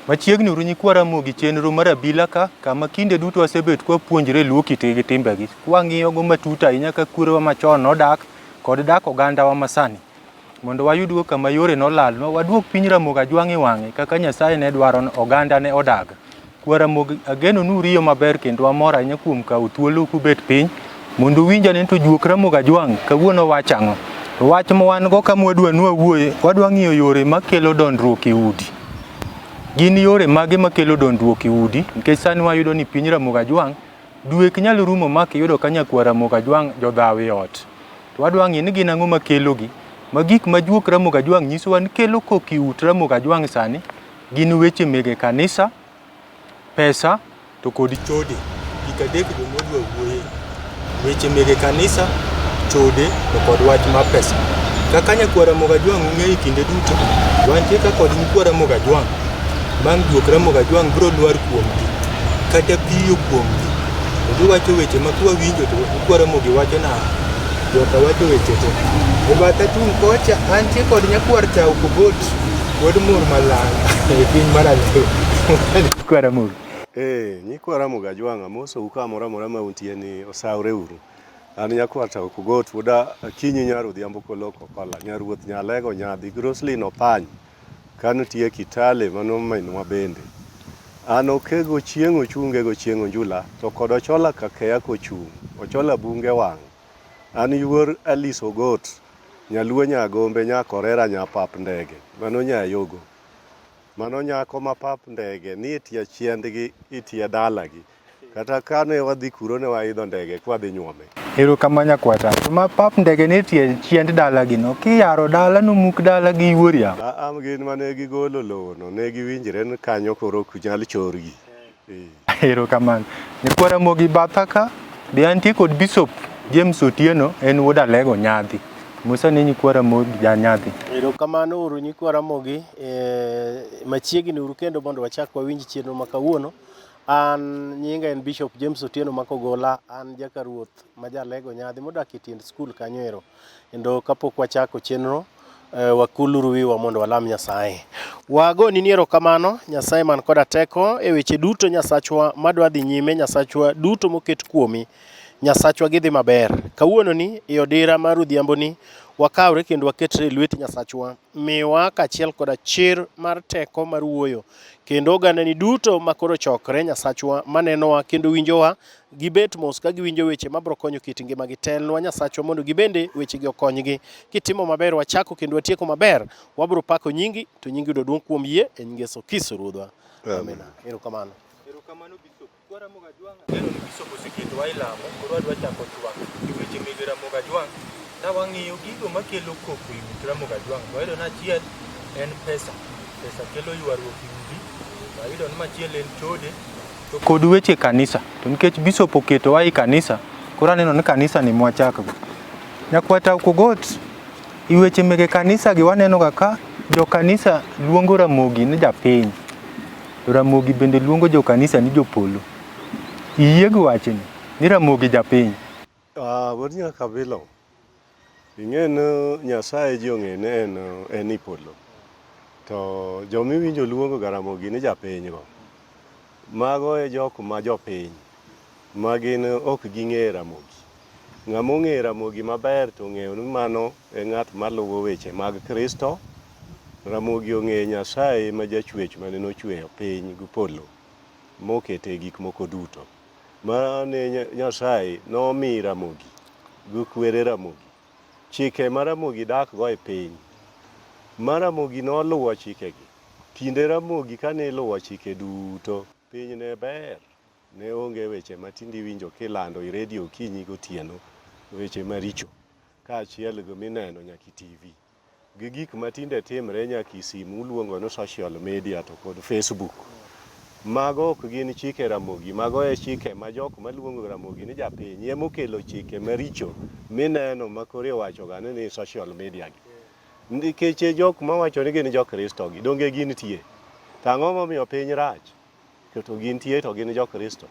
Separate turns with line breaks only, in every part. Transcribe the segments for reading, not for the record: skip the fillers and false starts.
Machiegni uru nyikwa Ramogi chenro mar abila ka kama kinde duto wasebet kwapuonjre luo kitgi gi timbegi. Kwang'iyogo matut ahinya ka kwerewa machon nodak kod dak ogandawa masani. Mondo wayudgo kama yore nolalnwa, waduok piny Ramogi Ajwang' e wang'e kaka Nyasaye ne dwaro ni oganda ne odag. Kwa Ramogi ageno ni uriyo maber kendo amor ahinya kuom kawo thuolo kubet piny mondo uwinj ane to juok Ramogi Ajwang' kawuono wacho ang'o. To wach ma wan go kama wadwa ni wawuoye, wadwa ng'iyo yore makelo dondruok e udi. Gin yore mage makelo dondruok e udi? Nikech sani wayudo ni piny Ramogi Ajwang' dwe ok nyal rumo mak iyudo ka nyakwar Ramogi Ajwang' jodhaw e ot. To wadwa ng'iyo ni gin ang'o makelogi. Ma gik ma juok Ramogi Ajwang' nyisowa ni kelo koko e ut Ramogi Ajwang' sani gin weche mege kanisa, pesa to kod chode. Gik adek go mwadwa wuoye. Weche mege kanisa, chode to kod wach mar pesa. Kaka nyakwar Ramogi Ajwang' ung'eyo kinde duto, wantie ka kod nyikwa Ramogi Ajwang'. Bang' juok Ramogi Ajwang' biro lwar kuomgi kata piyo kuomgi. To giwacho weche ma kwawinjo to nyikwa Ramogi wacho na joka wacho weche te. E batha tung' kocha antie kod nyakwar Tau Kogot wuod Mur Malanga e piny mar Alego. Nyikwa Ramogi.
Ee, nyikwa Ramogi Ajwang' amosou kamoro amora ma untie ni osawre uru. An nyakwar Tau Kogot wuod Akinyi nyar Odhiambo Koloko Kola, nyar Ruoth Nyalego nyadhi Groslin Opany. Kanotie Kitale mano minwa bende. An okego chieng' ochunge go chieng' onjula to kod Ochola kakeya kochung'. Ochola bunge wang'. An yuor Alice Ogot, nyaluo nyagombe nyakorera nyapap ndege. Mano nyayogo. Mano nyako ma pap ndege ni e tie chiendgi e tie dalagi. Kata kane wadhi kuro ne waidho ndege kwadhi nyuome.
Erokamano nyakwata. To ma pap ndege ni tie chiend dalagi no, kiyaro dala nomuk dala gi yuori yawa.
Aa gin mane gigolo lowo no ne giwinjre ni kanyo koro ok nyal chorgi. Ee.
Erokamano. Nyikwa Ramogi batha ka be antie kod Bishop James Otieno en wuod Alego Nyadhi. Musa ne nyikwa Ramogi ja Nyadhi.
Erokamano uru nyikwa Ramogi, eh, machiegni uru kendo mondo wachak wawinj chenro ma kawuono. An nyinga en Bishop James Otieno Makogola, an jaka ruoth ma jalego nyadhi modak e tiend skul kanyo ero. Kendo kapok wachako chenro, eh, wakuluru wiwa mondo walam Nyasaye. Wagoni ni erokamano Nyasaye man koda teko e weche duto Nyasachwa madwa dhi nyime, Nyasachwa duto moket kuomi. Nyasachwa gidhi maber. Kawuononi e odira mar odhiamboni wakawre kendo waketre e lwet Nyasachwa. Miwa kaachiel koda chir mar teko mar wuoyo kendo ogandani duto ma koro chokre Nyasachwa manenowa kendo winjowa gibet mos ka giwinjo weche mabiro konyo kit ngimagi. Telnwa Nyasachwa mondo gibende wechegi okonygi. Kitimo maber wachako kendo watieko maber, wabiro pako nyingi to nyingi yudo duong' kuom yie e nying Yesu Kristo Ruodhwa. Amen. Erokamano.
Erokamano Bishop. Kwa Ramogi Ajwang' ageno ni Bishop oseketowa e lamo koro wadwa chako twak e weche mege Ramogi Ajwang' ka wang'iyo gigo makelo koko e ut Ramogi Ajwang' to wayudo ni achiel en pesa. Pesa kelo ywaruok e udi. Wayudo ni machielo en chode to kod weche kanisa. To nikech Bishop oketowa e kanisa, koro aneno ni kanisa ni mwachakgo. Nyakwata Kogot, i weche mege kanisa gi waneno ga ka jo kanisa luongo Ramogi ni japiny. To Ramogi bende luongo jo kanisa ni jopolo. Iyie gi wachni ni Ramogi japiny?
Ah, wuod Nyakabilo, ing'e ni Nyasaye ji ong'e ni en, en i polo. To joma iwinjo luongo ga Ramogi ni japiny go, mago e jok ma jopiny ma gin ok ging'e Ramogi. Ng'ama ong'eyo Ramogi maber to ong'eyo ni mano e ng'at maluwo weche mag Kristo. Ramogi ong'eyo Nyasaye ma jachwech mane nochweyo piny gi polo mokete gik moko duto. Mane Nyasaye nomi Ramogi gi kwere Ramogi chike ma Ramogi dak go e piny. Ma Ramogi noluwo chikegi. Kinde Ramogi kane iluwo chike duto, piny ne ber. Ne onge weche ma tinde iwinjo kilando e redio okinyi gotieno, weche maricho, kaachiel gi mineno nyaka e TV. Gi gik ma tinde timre nyaka e simu uluongo ni social media to kod Facebook. Mago ok gin chike Ramogi, mago e chike ma jok maluongo Ramogi ni japiny ema okelo chike maricho mineno ma koro iwacho ga ni ni social media gi. Nikech jok mawacho ni gin jo Kristo gi, donge gintie? To ang'o momiyo piny rach? To gintie to gin jo Kristo.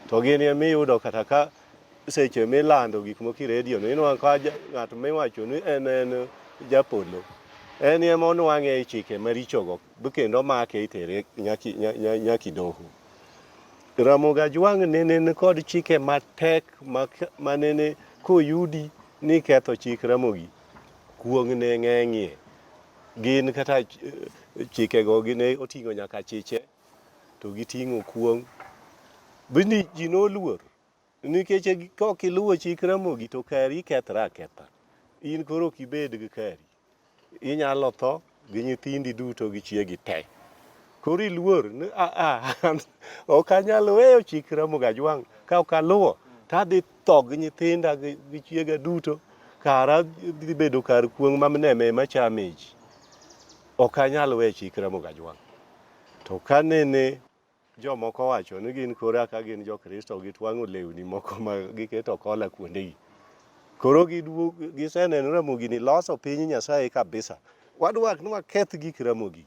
To gin ema iyudo kata ka seche milando gik moko e redio no, inwang'o ka ng'at miwacho ni en en japolo, en ema onwang'e e chike marichogo kendo omake itere nyaka e doho. Ramogi Ajwang' nene ni kod chike matek manene koyudi ni ketho chik Ramogi, kuong' ne ng'eng'ie. Gin kata chikego gine oting'o nyaka chiche to giting'o kuong'. Bende ji noluor nikech kok iluwo chik Ramogi to kari kethre aketha. In koro ok ibed gi kari. Inyalo tho gi nyithindi duto gi chiegi te. Koro iluor ni a a ok anyal weyo chik Ramogi Ajwang' ka ok aluwo to adhi tho gi nyithinda gi chiega duto kara dhi bedo kar kuong' ma mneme ema chame ji. Ok anyal weyo chik Ramogi Ajwang'. To ka nene jomoko owacho ni gin koro ka gin jo Kristo gitwang'o lewni moko ma giketo kola kuondegi. Koro giseneno Ramogi ni loso piny Nyasaye kabisa. Wadwa ni waketh gik Ramogi.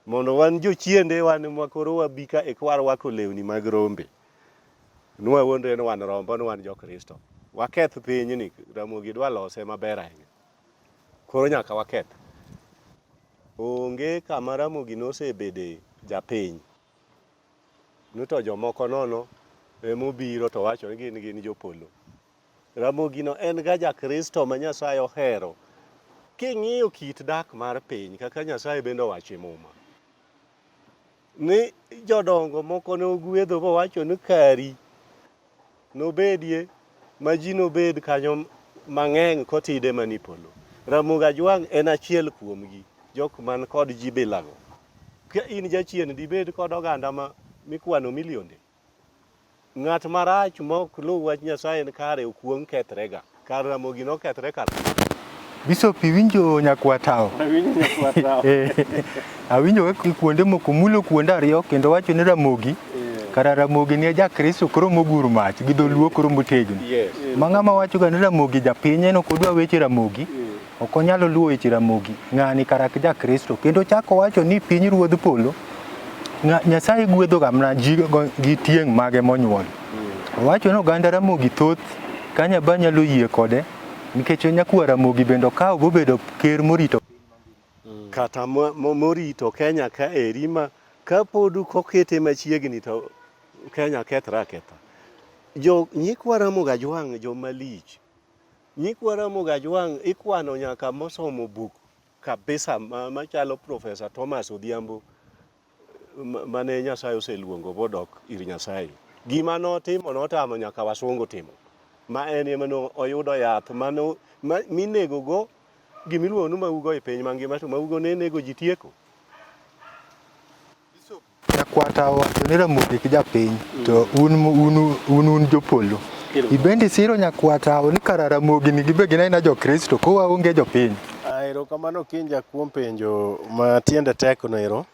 Mondo wan jochiende wan ma koro wabi ka e kwarwako lewni mag rombe. Nwawuondre ni wan rombo ni wan jo Kristo. Waketh pinyni, Ramogi dwa lose maber ahinya. Koro nyaka waketh. Onge kama Ramogi nosebede japiny. Ni to jomoko nono emobiro to wacho ni gin gin jopolo. Ramogi no en ga ja Kristo ma Nyasaye ohero. King'iyo kit dak mar piny kaka Nyasaye bende owacho e Muma. Ni jodongo moko ne ogwedho mowacho ni kari nobedie ma ji nobed kanyo mang'eny kotide mani polo. Ramogi Ajwang' en achiel kuomgi, jok man kod ji bilago. Ka in jachien dibed kod oganda ma mikwano milionde. Ng'at marach ma ok luw wach Nyasaye en kare okuong' kethrega. Kar Ramogi nokethre kar.
Bishop iwinjo nyakwar tawo?
Awinjo nyakwar tawo.
Awinjo ka kuonde moko mulo kuonde ariyo kendo wacho ni Ramogi kara Ramogi ne ja Kristo koro mogur mach gi dholuo koro motegno.
Yes.
Ma ng'ama wacho ga ni Ramogi japiny en ok odwa weche Ramogi. Ok onyalo luwo weche Ramogi. Ng'ani kara ok ja Kristo. Kendo ochako owacho ni piny ruodh polo Nyasaye gwedho ga mana ji gi tieng' mage monyuol. Owacho ni oganda Ramogi thoth ka Nyaba nyalo yie kode nikech nyakwar Ramogi bende okawo bobedo ker morito
Kata morito Kenya ka eri ma kapod kokete machiegni to Kenya kethre aketha. Jo nyikwa Ramogi Ajwang' joma lich. Nyikwa Ramogi Ajwang' ikwano nyaka mosomo buk kabisa machalo Professor Thomas Odhiambo mane Nyasaye oseluongo bodok ir Nyasaye. Gima notimo notamo nyaka wasungu timo. Ma en ema oyudo yath mano minego go gimiluongo ni maugo e piny mangima to maugo ne nego ji tieko.
Nyakwata owacho ni Ramogi ok japiny to un un un un jopolo. Ibende siro nyakwata ni kara Ramogi ni gibe gin aina jo Kristo ko waonge jopiny.
Erokamano Kinja kuom penjo ma tiende tek no ero.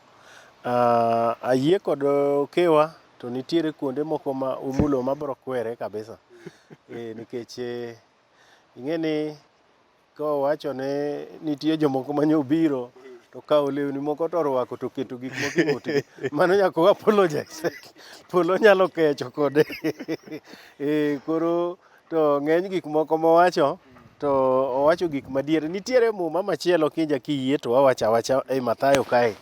Ayie kod Okewa to nitiere kuonde moko ma umulo mabro kwere kabisa. Nikech ing'e ni kowacho ni nitie jomoko mane obiro to okawo lewni moko to orwako to oketo gik moko e ng'utgi. Mano nyaka o apologize. Polo nyalo kecho kode. Koro to ng'eny gik moko mowacho to owacho gik madier. Nitiere muma machielo Kinja kiyie to wawacho awacha ei Mathayo kae.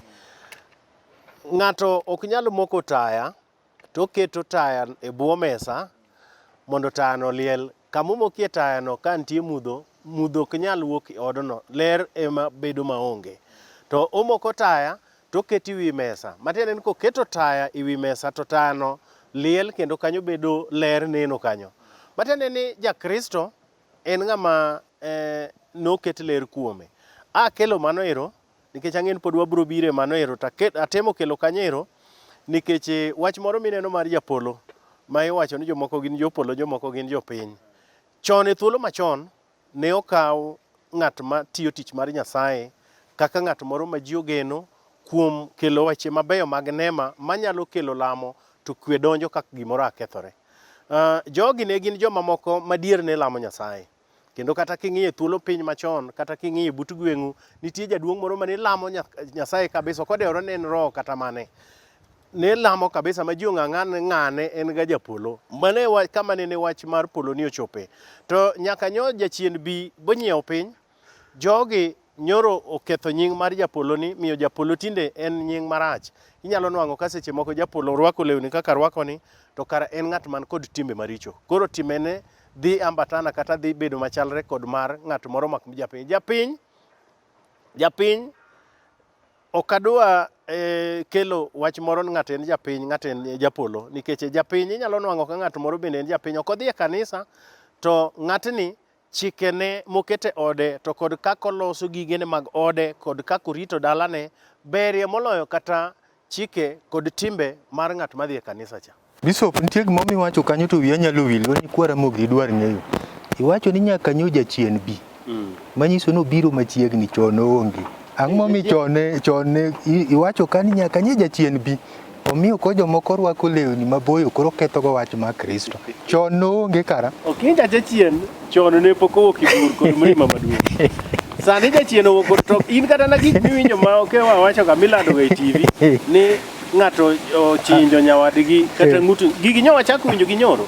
Ng'ato ok nyal moko taya to oketo taya e bwo mesa mondo tayano oliel. Kama omokie tayano ka nitie mudho, mudho ok nyal wuok e odno, ler ema bedo maonge. To omoko taya to oketo e wi mesa. Matiende ni koketo taya e wi mesa to tayano liel kendo kanyo bedo ler neno kanyo. Matiende ni ja Kristo en ng'ama noket ler kuome. Akelo mano ero nikech ang'e ni pod wabiro biro e mano ero to atemo kelo kanyo ero nikech wach moro mineno mar japolo ma iwacho ni jomoko gin jopolo jomoko gin jopiny. Chon e thuolo machon ne okaw ng'at ma tiyo tich mar Nyasaye kaka ng'at moro ma ji ogeno kuom kelo weche mabeyo mag nema manyalo kelo lamo to kwe donjo kaka gimoro akethore. Jogi ne gin joma moko madier ne lamo Nyasaye. Kendo kata king'iyo thuolo piny machon, kata king'iyo but gweng'u, nitie jaduong' moro mane lamo Nyasaye kabisa, ok odewore ni en roho kata mane. Ne lamo kabisa ma ji ong'ang'a ni ng'ane en ga japolo. Mano e kama nene wach mar polo ni ochope. To nyaka nyo jachien bi bonyiew piny, jogi nyoro oketho nying mar japolo ni, miyo japolo tinde en nying marach. Inyalo nwang'o ka seche moko japolo orwako lewni kaka rwako ni, to kara en ng'at man kod timbe maricho. Koro timbene dhi ambatana kata dhi bedo machalre kod mar ng'at moro mak japiny. Japiny, japiny ok adwa kelo wach moro ni ng'ato en japiny, ng'ato en japolo, nikech japiny inyalo nwang'o ka ng'at moro bende en japiny, ok odhi e kanisa, to ng'atni chikene mokete ode to kod kaka oloso gigene mag ode kod kaka orito dalane berie moloyo kata chike kod timbe mar ng'at madhi e kanisa cha.
Bishop, nitie gima miwacho kanyo to wiya nyalo wil, nyikwa Ramogi dwar ng'eyo. Iwacho ni nyaka nyo jachien bi. Manyiso ni obiro machiegni chon oonge. Ang'o momiyo chon chon iwacho ka ni nyaka nyo jachien bi? Omiyo ko jomoko rwako lewni maboyo koro kethogo wach mar Kristo. Chon noonge kara.
Okinja jachien chon ne pok owuok e bur kod mlima maduong'. Sani jachien owuok kod to in kata na gik miwinjo ma okewa wacho ga milando ga e TV ni ng'ato ochinjo nyawadgi kata ng'uto gigi nyo wachako winjo gi nyoro.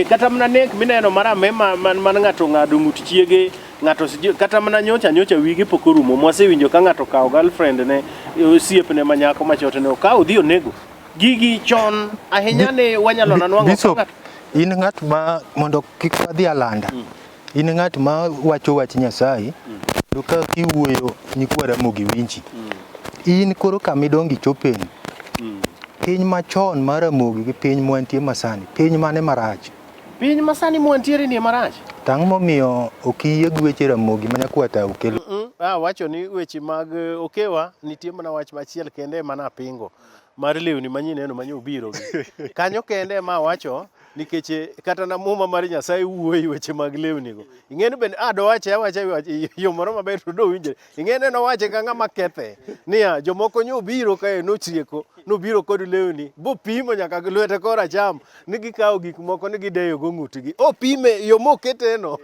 Kata mana nek mineno mar amema man man ng'ato ong'ado ng'ut chiege ng'ato kata mana nyocha nyocha wigi pok orumo mwasewinjo ka ng'ato okawo girlfriend ne osiepne ma nyako machote ne okawo odhi onego. Gigi chon ahinya ne wanyalo na nwang'o
Bishop, in ng'at ma mondo kik wadhi alanda. In ng'at ma wacho wach Nyasaye kendo ka kiwuoyo nyikwa Ramogi winji. In koro kama idongo ichopeni. Piny machon mar Ramogi gi piny mwantie masani, piny mane marach?
Piny masani mwantiere ni marach.
To ang'o momiyo ok iyie gi weche Ramogi ma nyakwata okelo?
Awacho ni weche mag Okewa nitie mana wach machiel kende ema napingo mar lewni manyineno manyo obiro gi. Kanyo kende ema awacho nikech kata na muma mar Nyasaye wuoyo e weche mag lewni go. Ing'e ni bende dowache awacha e yo moro maber to dowinjre. Ing'e ni nowache ka ng'ama kethe niya jomoko nyo obiro kae nochieko nobiro kod lewni bopimo nyaka gi lwete koracham ni gikawo gik moko ni gideyo go ng'utgi. Opime yo mokete no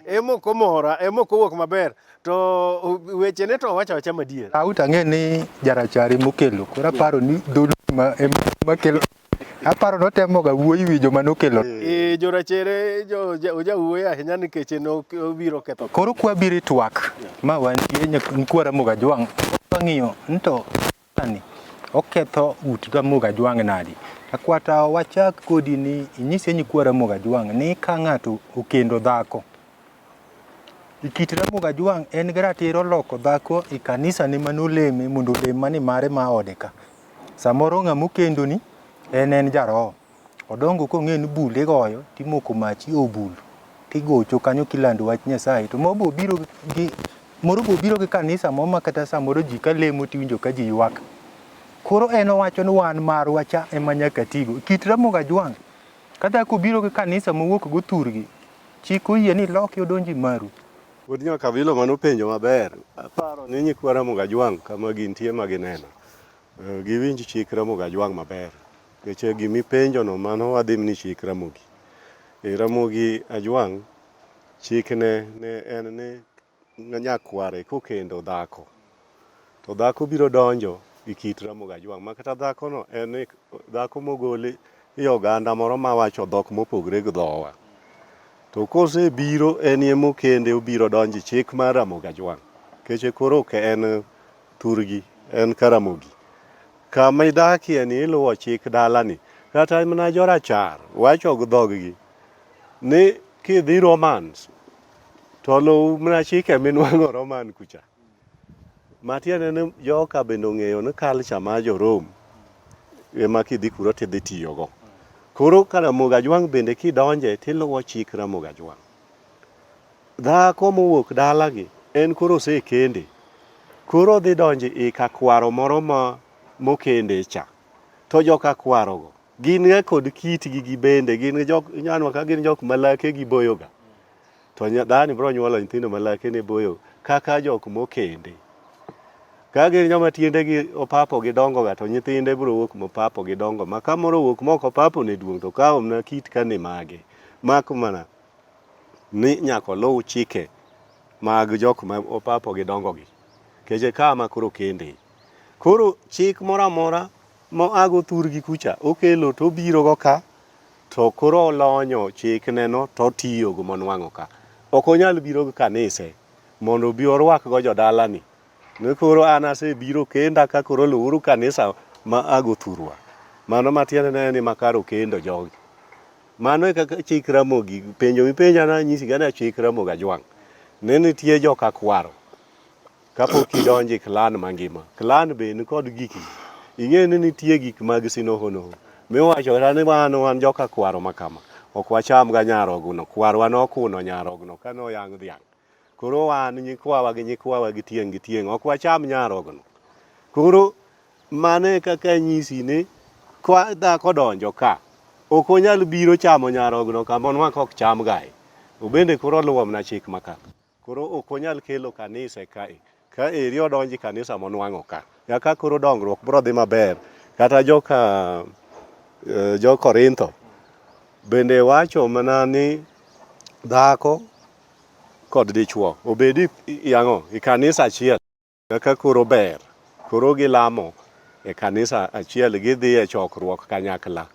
ema ok omora ema ok owuok maber to wechene to owacho awacha madier.
Out ang'e ni jarachar emokelo koro aparo ni dholuo ema kelo aparo notemoga wuoyo wi joma nokelo.
Jorachere ojawuoyo ahinya nikech en obiro ketho.
Koro kwabiro e twak ma wantie nyikwa Ramogi Ajwang' wang'iyo ni to ni oketho ut Ramogi Ajwang' nadi. Akwata wachak kodi ni inyise nyikwa Ramogi Ajwang' ni ka ng'ato okendo dhako e kit Ramogi Ajwang' en gi ratiro loko dhako e kanisa ne manoleme mondo olem mani mare ma ode ka. Samoro ng'ama okendoni en jaroho. Odongo kong'eyo ni bul igoyo timoko mach e obul tigocho kanyo kilando wach Nyasaye. To moro be obiro gi moro be obiro gi kanisa moro ma kata samoro ji kalemo tiwinjo ka ji ywak. Koro en owacho ni wan marwa cha ema nyaka tigo. Kit Ramogi Ajwang' ka dhako obiro gi kanisa mowuok go thurgi, chik oyie ni iloke odonj e maru.
Wuod Nyakabilo mano penjo maber. Aparo ni nyikwa Ramogi Ajwang' kama gintie ma gineno. Giwinj chik Ramogi Ajwang' maber. Nikech gimipenjo no mano wadhi ni chik Ramogi. E Ramogi Ajwang' chikne ne en ni nyakware kokendo dhako to dhako biro donjo e kit Ramogi Ajwang' ma kata dhako no en ni dhako mogol e oganda moro mawacho dhok mopogre gi dhowa. To kosebiro en emokende obiro donjo e chik mar Ramogi Ajwang'. Nikech koro ok en thurgi, en Karamogi. Kama idakie ni iluwo chik dalani. Kata mana jorachar wacho gi dhoggi ni kidhi Romans to luw mana chike minwang'o Roman kucha. Matiende ni joka bende ong'eyo ni culture mar jo Rome ema kidhi kuro tidhi tiyogo. Koro ka Ramogi Ajwang' bende kidonje tiluwo chik Ramogi Ajwang'. Dhako mowuok dalagi en koro osekende. Koro odhi donjo i kakwaro moro ma mokende cha. To joka kwarogo gin ga kod kitgi gibende gin jok inyanwa ka gin jok ma lake gi boyoga. To dhani biro nyuolo nyithindo ma lake ne boyo. kaka jok mokende. Ka gin joma tiendegi opapo gidongo ga to nyithinde biro wuok mopapo gidongo ma ka moro owuok mok opapo ne duong' to kawo mana kit ka ne mage. Mak mana ni nyaka oluw chike mag jok ma opapo gidongo gi. Nikech e ka ma koro kende. Koro chik moro amora moago thurgi kucha okelo to obiro go ka to koro olonyo chikneno to otiyogo monwang'o ka. Ok onyal biro gi kanise mondo obi orwakgo jodalani ni koro an asebiro kenda ka koro luwuru kanisa ma ago thurwa. Mano matiende ne ni makar okendo jogi. Mano e kaka chik Ramogi, penjo mipenja nanyisi ga ni chik Ramogi Ajwang'. Ne nitie joka kwaro kapok idonjo e clan mangima. Clan be nikod gikgi. Ing'e ni nitie gik mag sinohonoho miwacho kata ni wan wan joka kwaro ma kama. Ok wacham ga nyarogno. Kwarwa nokuno nyarogno kane oyang' dhiang'. Koro wan nyikwawa gi nyikwawa gi tieng' gi tieng' ok wacham nyarogno. Koro mano e kaka anyisi ni kwa dhako donjo ka, ok onyal biro chamo nyarogno kama onwang' ka ok cham gae. Obende koro oluwo mana chik ma ka. Koro ok onyal kelo kanise kae. Ka eri odonjo e kanisa monwang'o ka. Kaka koro dongruok biro dhi maber. Kata joka jo Korintho bende wacho mana ni dhako kod dichuo obedi i ang'o i kanisa achiel kaka koro ber koro gilamo e kanisa achiel gidhi e chokruok kanyakla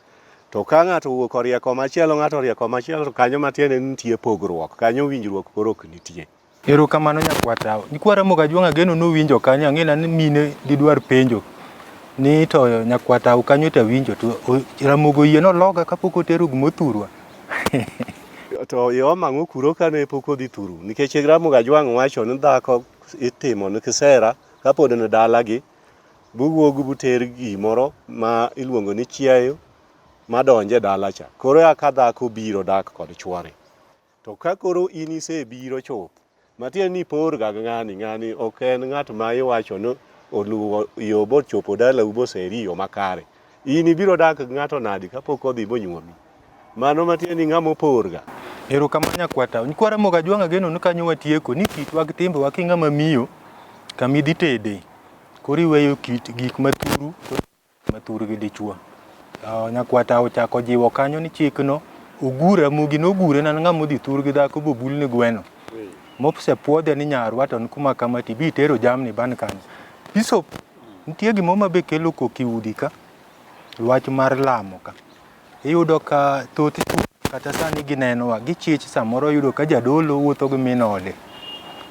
to ka ng'ato owuok orie komachielo ng'ato orie komachielo to kanyo matiende ni nitie pogruok kanyo winjruok koro ok nitie.
Erokamano nyakwar Nyikwa Ramogi Ajwang' ageno nuwinjo kanyo ang'e ni mine didwar penjo ni to nyakwar Tao kanyo to awinjo to Ramogi oyie nologa kapok otero gimothurwa.
To iom ang'o kuro kane pok odhi thuru? Nikech Ramogi Ajwang' wacho ni dhako itimo ni kisera kapod ni dalagi, buwuog buter gimoro ma iluongo ni chiayo madonjo e dala cha. Koro eka dhako biro dak kod chuore. To ka koro in isebiro chuth, matiende ni ipor ga gi ng'ani, ng'ani ok en ng'at ma iwacho ni oluwo yo bochopo dalau boseri e yo makare. In ibiro dak gi ng'ato nadi kapok odhi bonyuomi? Mano matiende ni ng'ama opor ga.
Erokamano nyakwar Tao. Nyikwa Ramogi Ajwang' ageno ni kanyo watieko ni kitwa gi timbewa king'ama miyo kama idhi tede koro iweyo kit gik mathuru ma thurgi dichuo. Nyakwar Tao ochako jiwo kanyo ni chikno ogur Ramogi nogure nan ng'ama odhi thurgi dhako bobulne gweno. Mosepuodhe ni nyarwa to ni kuma kama tibi itero jamni ban kanyo. Bishop, nitie gimoro ma be kelo koko e udi ka, wach mar lamo ka. Iyudo ka thoth chwo kata sani ginenowa gichich samoro iyudo ka jadolo wuotho gi min ode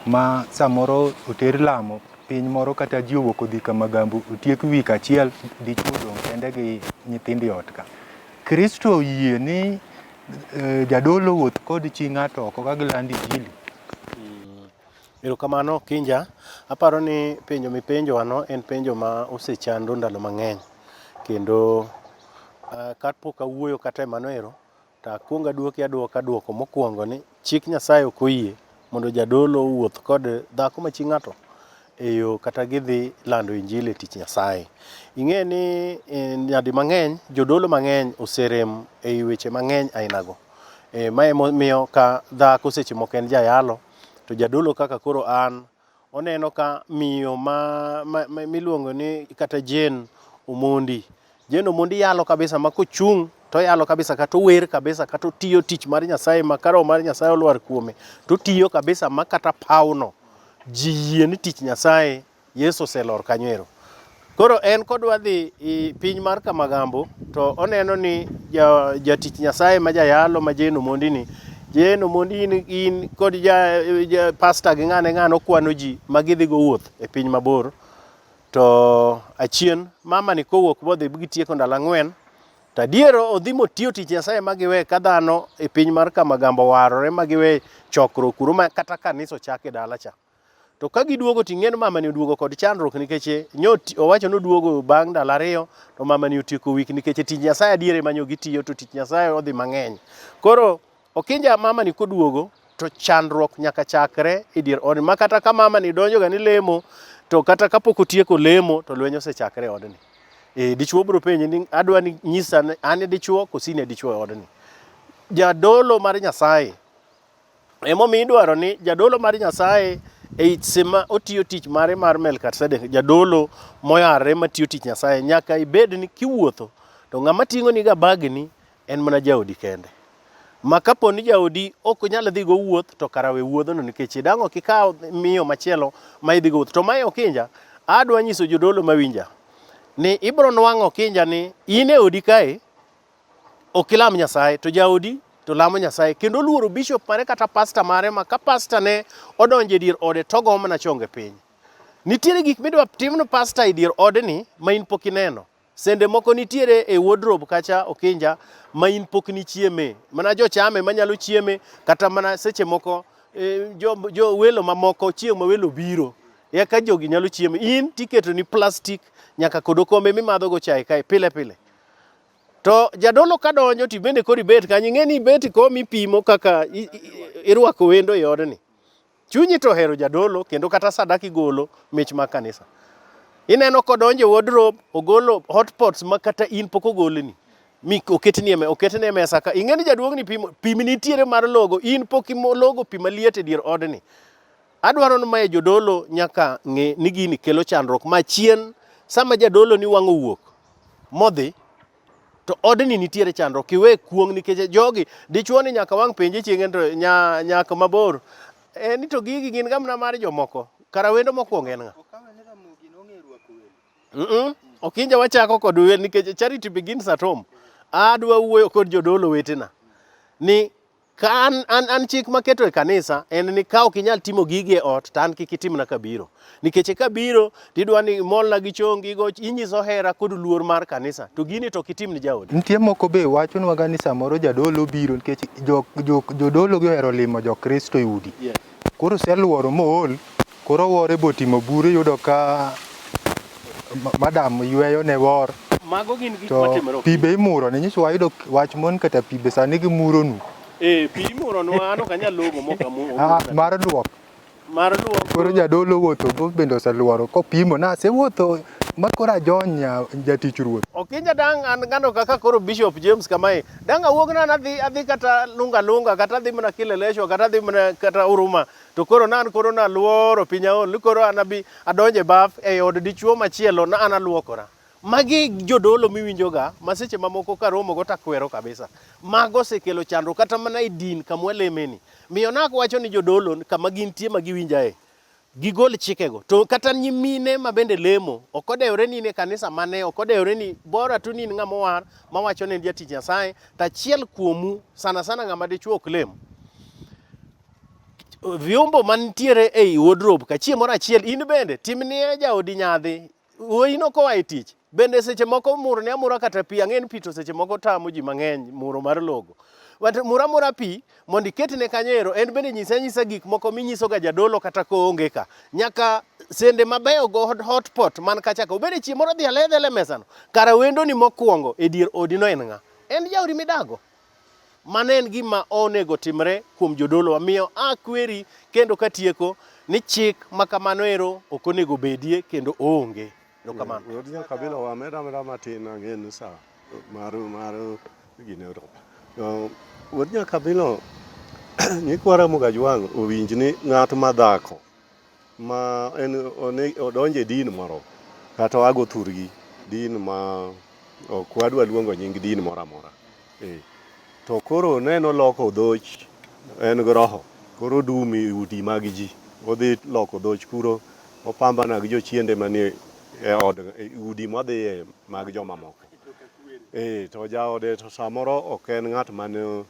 ma samoro oter lamo piny moro kata ji owuok odhi Kamagambo otiek wik achiel dichuo odong' kende gi nyithindo e ot ka. Kristo oyie ni eh, jadolo wuoth kod chi ng'ato oko ka gilando injili.
Erokamano Kinja. Aparo ni penjo mipenjowano en penjo ma osechando ndalo mang'eny. Kendo kapok awuoyo kata e mano ero, to akwong aduoki aduoka duoko mokwongo ni chik Nyasaye ok oyie mondo jadolo owuoth kod dhako ma chi ng'ato e yo kata gidhi lando injili e tich Nyasaye. Ing'e ni nyadi mang'eny jodolo mang'eny oserem ei weche mang'eny ainago. Ma emomiyo ka dhako seche moko en jayalo to jadolo kaka koro an oneno ka miyo ma, ma, ma miluongo ni kata Jane Omondi. Jane Omondi yalo kabisa ma kochung' to oyalo kabisa kata ower kabisa kata otiyo tich mar Nyasaye ma ka roho mar Nyasaye olwar kuome to otiyo kabisa ma kata pawno ji yie ni tich Nyasaye Yesu oselor kanyo ero. Koro en kodwa dhi i piny mar Kamagambo to oneno ni jatich Nyasaye ma jayalo ma Jane Omondi ni, Jane Omondi in, in kod ja, ja pasta gi ng'ane ng'ane okwano ji ma gidhi go wuoth e piny mabor. To achien mama ni kowuok bodhi gitieko ndalo ang'wen to adier odhi motiyo tich Nyasaye ma giwe ka dhano e piny mar Kamagambo warore ma giwe chokruok kuro ma kata kanisa ochak e dala cha. To ka giduogo to ing'e ni mamani oduogo kod chandruok nikech nyo owacho ni oduogo bang' ndalo ariyo to mamani otieko wik nikech tich Nyasaye adier ema nyo gitiyo to tich Nyasaye odhi mang'eny. Koro okinja mamani koduogo to chandruok nyaka chakre e dier odni ma kata ka mamani donjo ga ni lemo to kata kapok otieko lemo to lweny osechakre e odni. E, dichuo biro penje ni adwa ni nyisa ni an e dichuo koso in e dichuo e odni. Jadolo mar Nyasaye Emomiyo idwaro ni jadolo mar Nyasaye E sema otiyo tich mare mar Melkizedek, jadolo moyarre matiyo tich Nyasaye, nyaka ibed ni kiwuotho to ng'ama ting'oni ga bagni en mana jaodi kende. Ma kapo ni jaodi ok nyal dhi go wuoth to kara we wuodhno nikech dang' ok ikaw miyo machielo ma idhi go wuoth. To mae okinja, adwa nyiso jodolo mawinja ni ibro nwang'o okinja ni in e odi kae ok ilam Nyasaye to jaodi to lamo Nyasaye kendo oluoro bishop mare kata pasta mare ma ka pasta ne odonjo e dier ode to ogo mana chonge piny. Nitiere gik midwa timno pasta e dier odni ma in pok ineno. Sende moko nitiere e wardrobe kacha okinja ma in pok nichieme. Mana jochame manyalo chieme kata mana seche moko jo welo mamoko chieng' ma welo biro eka jogi nyalo chiemo. In tiketo ni plastic nyaka kod okombe mimadho go chae kae pile pile. To jadolo ka donjo to ibende koro ibet kanyo, ing'e ni ibet kom ipimo kaka irwako wendo e odni. Chunyi to ohero jadolo kendo kata sadaka igolo mich mag kanisa. Ineno kodonjo e wardrobe, ogolo hot pots ma kata in pok ogolni. Mi oketni e oketne e mesa ka. Ing'e ni jaduong' ni pimo, pi nitiere mar logo, in pok logo pi maliet e dier odni. Adwaro ni mae jodolo nyaka ng'e ni gini kelo chandruok ma chien sama jadolo ni wang' owuok modhi to odni nitiere chandruok iwe kuong' nikech jogi dichuo ni nyaka wang' penje chieng' to nya, nyako mabor e, ni to gigi gin gamna mar jomoko kara wendo mokwongo en ng'a? Mm -mm. Okinja wachako kod wer nikech charity begins at home. Adwa wuoyo kod jodolo wetena ni Ka an, an, an chik maketo e kanisa en ni ka ok inyal timo gigi e ot to an kik itimna kabiro. Nikech kabiro tidwa ni imolna gi chongi go inyiso hera kod luor mar kanisa to gini to ok itim ni jaodi.
Nitie moko be wachonwaga ni samoro jadolo biro nikech jodolo gi ohero limo jokristo e udi.
Yes.
Koro oseluoro mool, koro owore botimo buru iyudo ka madam yweyo ne wor.
Mago gin gik
To
matimore
pi be imuro ne nyiso wayudo wach mon kata pi be sani gimuronu.
Eh, pi imuronwa an ok anyal logo mok
Ah, mar luok.
Mar luok.
Koro jadolo wuotho go bende oseluoro kopimo na asewuotho ma koro ajony jatich ruoth.
Okinja dang' an ng'ano kaka koro Bishop James kamae. Dang' awuog na adhi adhi kata lunga lunga kata adhi mana Kileleshwa kata adhi mana kata Huruma to koro na an koro naluoro piny aol ni koro an abi adonjo e baf e od dichuo machielo na an aluokora. Magi jodolo miwinjoga ma seche mamoko karomogo takwero kabisa. Mago osekelo chandruok kata mana e din kama walemeni. Miyo nak wacho ni jodolo kama gintie ma giwinjae gigol chikego. To kata nyimine ma bende lemo ok odewore ni in e kanisa mane, ok odewore ni bora tu ni in ng'ama owar mawacho ni en jatich Nyasaye, to achiel kuomu sana sana ng'ama dichuo ok lem. Vyombo mantiere ei wardrobe ka chieng' moro achiel in bende timnie jaodi nyadhi Wuoyino koa e tich, bende seche moko murne amura kata pi, ang'e ni pi to seche moko tamo ji mang'eny muro mar logo. But mur amura pi mondo iketne kanyo ero, en bende nyise anyisa gik moko minyisoga jadolo kata koonge ka. Nyaka sende mabeyo go hot pot man kacha ka. Obed chieng' moro dhi aledha e mesano. Kara wendoni mokwongo e dier odino en ng'a? En jaodi midago. Mano en gima onego timre kuom jodolo. Omiyo akweri kendo katieko ni chik ma kamano ero ok onego bedie kendo oonge. Erokamano.
Wuod Nyakabila wamed ameda matin ang'e ni sa mar mar gine oromo. Wuod Nyakabila nyikwa Ramogi Ajwang' owinj ni ng'at ma dhako ma en odonjo e din moro kata oago thurgi din ma ok wadwa luongo nying din moro amora. Eh. To koro neno loko dhoch en gi roho koro odum e udi mag ji odhi loko dhoch kuro opambana gi jochiende manie e od e udi modhiye mag jomamoko. Eh, to jaode to samoro ok en ng'at man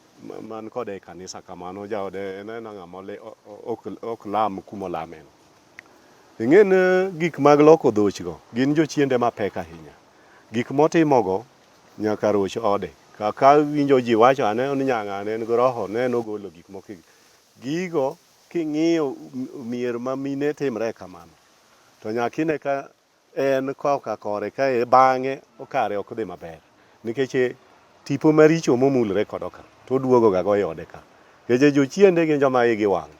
man kode e kanisa kamano jaode en aena ng'ama ok lam kumolameno. Ing'e ni gik mag loko dhochgo gin jochiende mapek ahinya. Gik motimogo nyaka roch ode. Kaka winjo ji wacho aneno ni nyang'ane en gi roho ne en ogolo gik moko. Gigo king'iyo mier ma mine timre kamano to nyaka ine ka en koka kore kae bang'e kare ok dhi maber nikech tipo maricho momulre kodo ka to oduogo ga go e ode ka. Nikech jochiende gin joma igi wang'.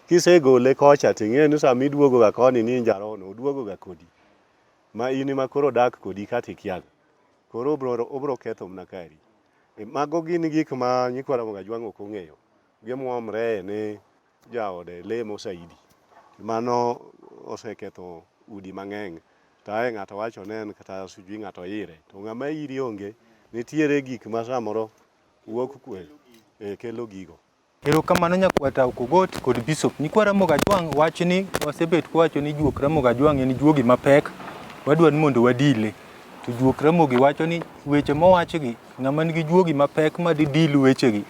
Kisegole kocha ting'e ni sama iduogo ga koni ni in jaroho no oduogo ga kodi. Ma in ema koro odak kodi kata ikiaga. Koro obro, obro ketho mana kari. E, mago gin gik ma nyikwa Ramogi Ajwang' ok ong'eyo. Gimwomre ni jaode lemo saidi. Mano oseketho udi mang'eny. To ae ng'ato wacho ne en kata sijui ng'ato ire. To ng'ama iri onge, nitiere gik ma samoro wuok kwe, kelo gigo.
Erokamano nyakwata Okogot kod Bishop. Nyikwa Ramogi Ajwang' wachni wasebet kwawacho ni juok Ramogi Ajwang' en juogi mapek, wadwa ni mondo wadile. To juok Ramogi wacho ni weche mowachgi, ng'ama nigi juogi mapek ma di deal wechegi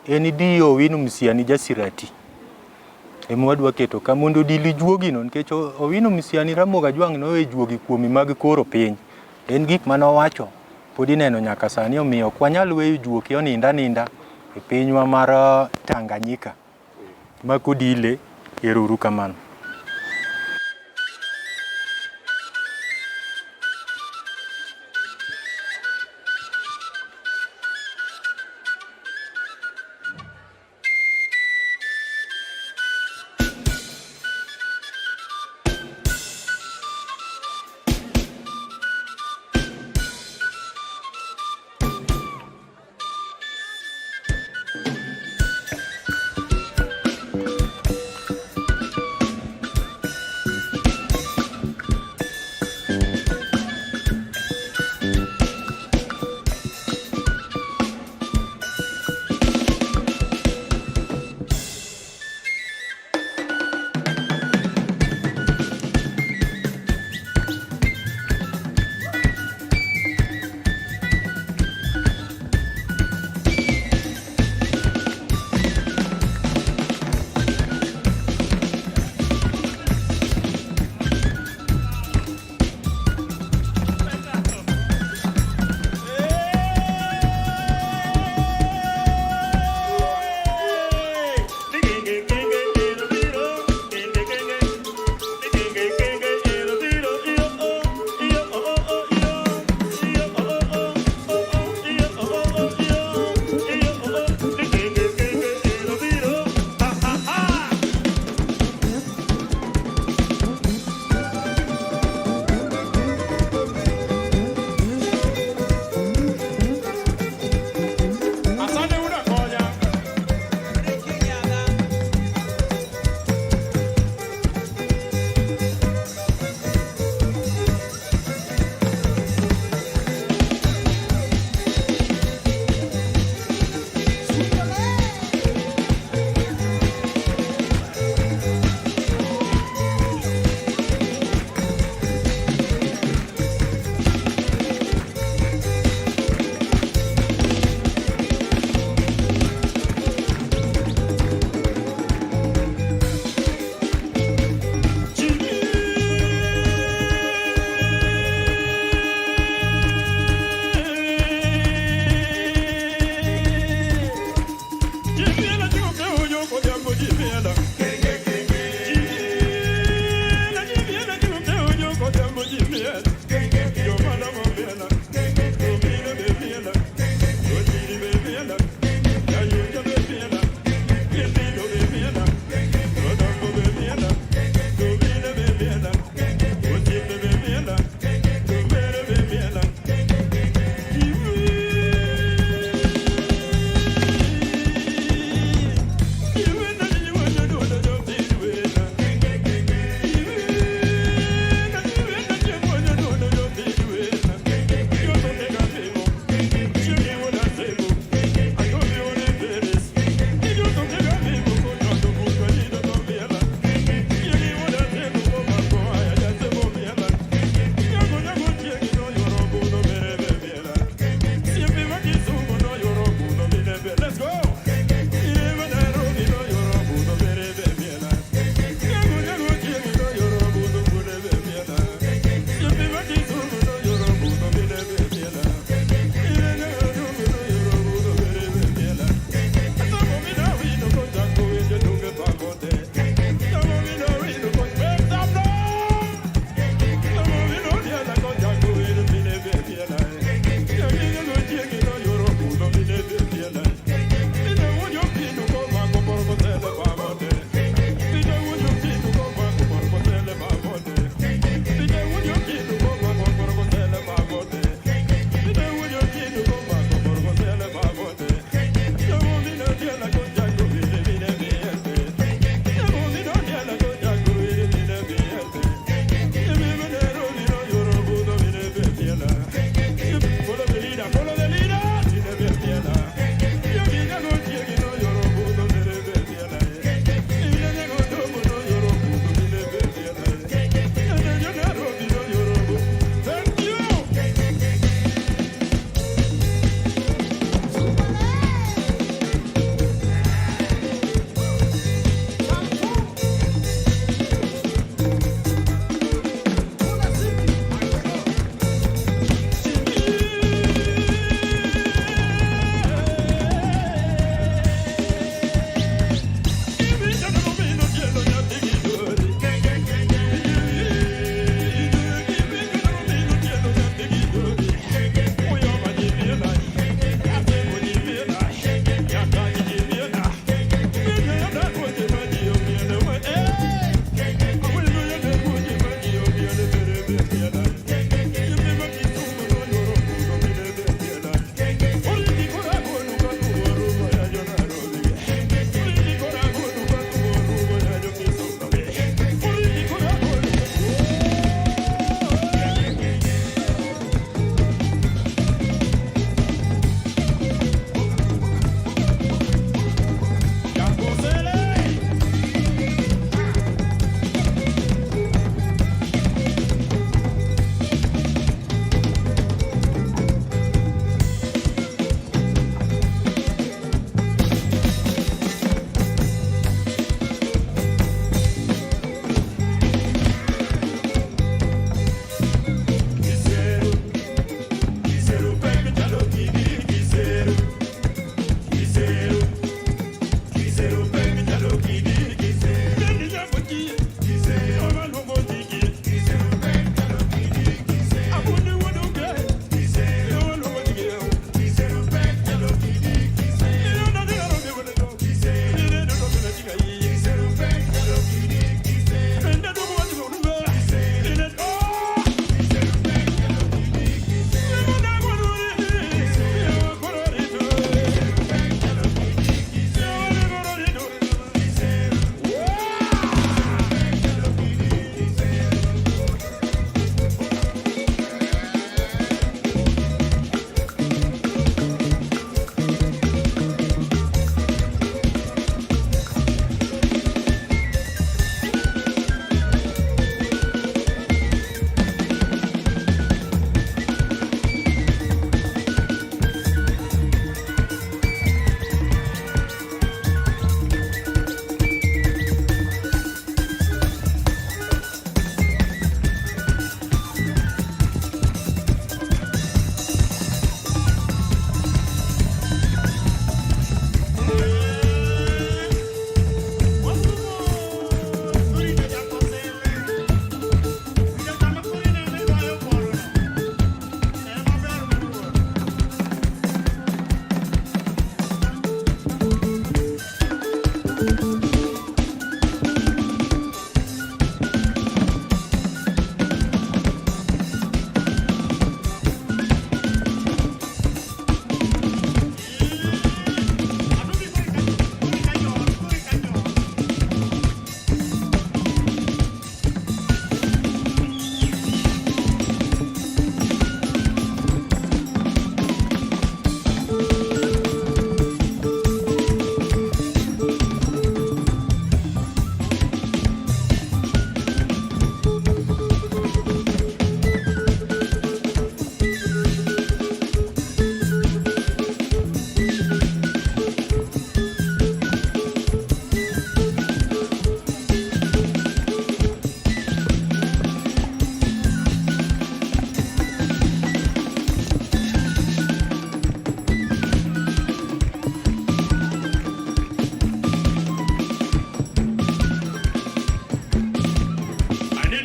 en Dio Owino Msiani Jasirati. Ema wadwa keto ka mondo odili juogino nikech Owino Msiani Ramogi Ajwang' nowe juogi kuomi mag koro piny. En gik mane owacho pod ineno nyaka sani omiyo ok wanyal weyo juoki onind aninda e pinywa mar Tanganyika ma kodile. Ero uru kamano.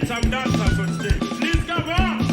need some dancers on stage. Please come on.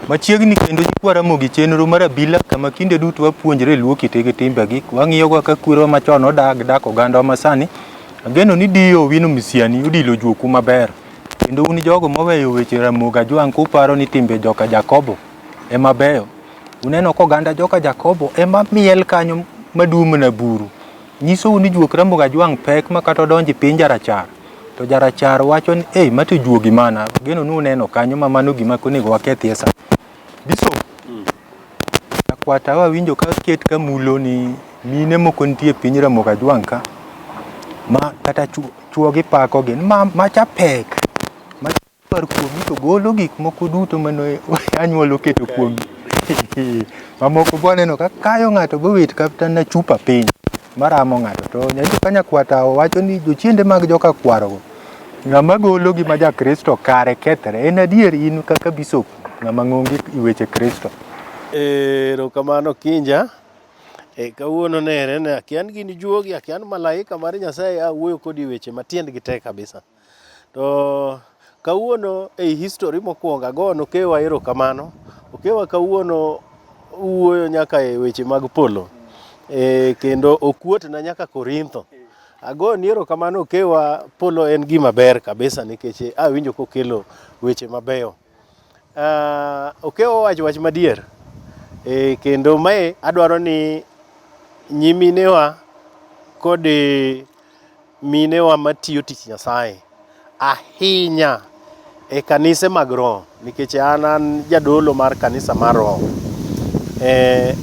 Machiegni kendo nyikwa Ramogi chenro mar abila kama kinde duto wapuonjre luo kite gi timbegi. Wang'iyo kaka kwerewa machon nodak dak ogandawa masani. Ageno ni diyo Owino Misiani odilo juoku maber. Kendo un jogo moweyo weche Ramogi Ajwang' kuparo ni timbe joka Jakobo ema beyo. Uneno ka oganda joka Jakobo ema miel kanyo madum na buru. Nyisou ni juok Ramogi Ajwang' pek ma kata odonjo e piny jarachar to jarachar wacho ni ei ma to juogi mana. Ageno ni uneno kanyo ma mano gima onego wakethie sa. Bishop, Nyakwata wawinjo ka ket ka mulo ni mine moko nitie e piny Ramogi Ajwang' ka ma kata chuogi pakogi ni macha pek. Par kuomi to golo gik moko duto mane anyuola oketo kuomi. Mamoko be waneno ka kayo ng'ato bowit kata na chupa piny maramo ng'ato. To nyathi ka nyakwata wacho ni jochiende mag joka kwarogo ng'ama golo gi ma ja Kristo kare kethre. En adier in kaka bishop ng'ama ng'onge e weche Kristo.
Erokamano Kinja. E, kawuono nere ne akia ni gin juogi, akia ni malaika mar Nyasaye awuoyo kodi weche matiendgi tek kabisa. To Kawuono ei history mokwongo agono Okewa erokamano. Okewa kawuono wuoyo nyaka e weche mag polo. E, kendo okuotna nyaka Korintho. Agoni erokamano Okewa, polo en gima ber kabisa nikech awinjo kokelo weche mabeyo. Okewa owacho wach madier. E, kendo mae adwaro ni nyiminewa kod minewa matiyo tich Nyasaye ahinya e kanise mag roho nikech an an jadolo mar kanisa mar roho. E,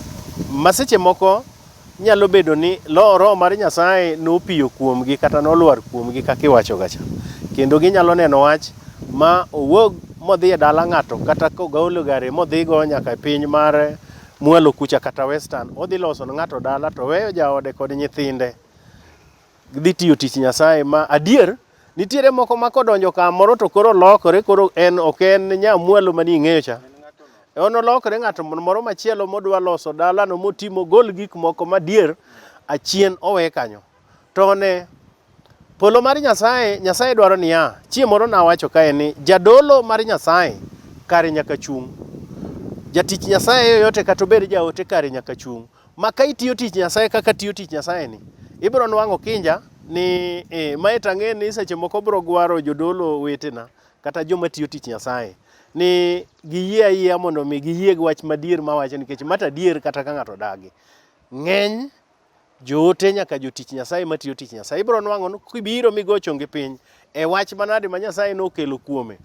ma seche moko nyalo bedo ni roho mar Nyasaye nopiyo kuomgi kata nolwar kuomgi kaka iwacho ga cha. Kendo ginyalo neno wach ma owuog modhi e dala ng'ato kata kogolo gari modhigo nyaka e piny mar mwalo kucha kata western, odhi loso ne ng'ato dala to weyo jaode kod nyithinde dhi tiyo tich Nyasaye ma adier nitiere moko ma kodonjo kamoro to koro lokore koro en ok en nyamwalo mane ing'eyo cha. En olokore ng'ato moro machielo modwa loso dalano motimo gol gik moko madier achien owe kanyo. To ne polo mar Nyasaye, Nyasaye dwaro niya, chieng' moro nawacho kae ni jadolo mar Nyasaye kare nyaka chung'. Jatich Nyasaye yoyote kata obed jaote kare nyaka chung'. Ma ka itiyo tich Nyasaye kaka tiyo tich Nyasaye ni, ibiro nwang'o kinja ni eh, mae to ang'e ni seche moko biro gwaro jodolo wetena kata joma tiyo tich Nyasaye ni giyie ayiea mondo mi giyie gi wach madier mawacho nikech ma to adier kata ka ng'ato odagi. Ng'eny joote nyaka jotich Nyasaye matiyo tich Nyasaye ibiro nwang'o ni kibiro migo chongi piny e wach manade ma Nyasaye nokelo kuome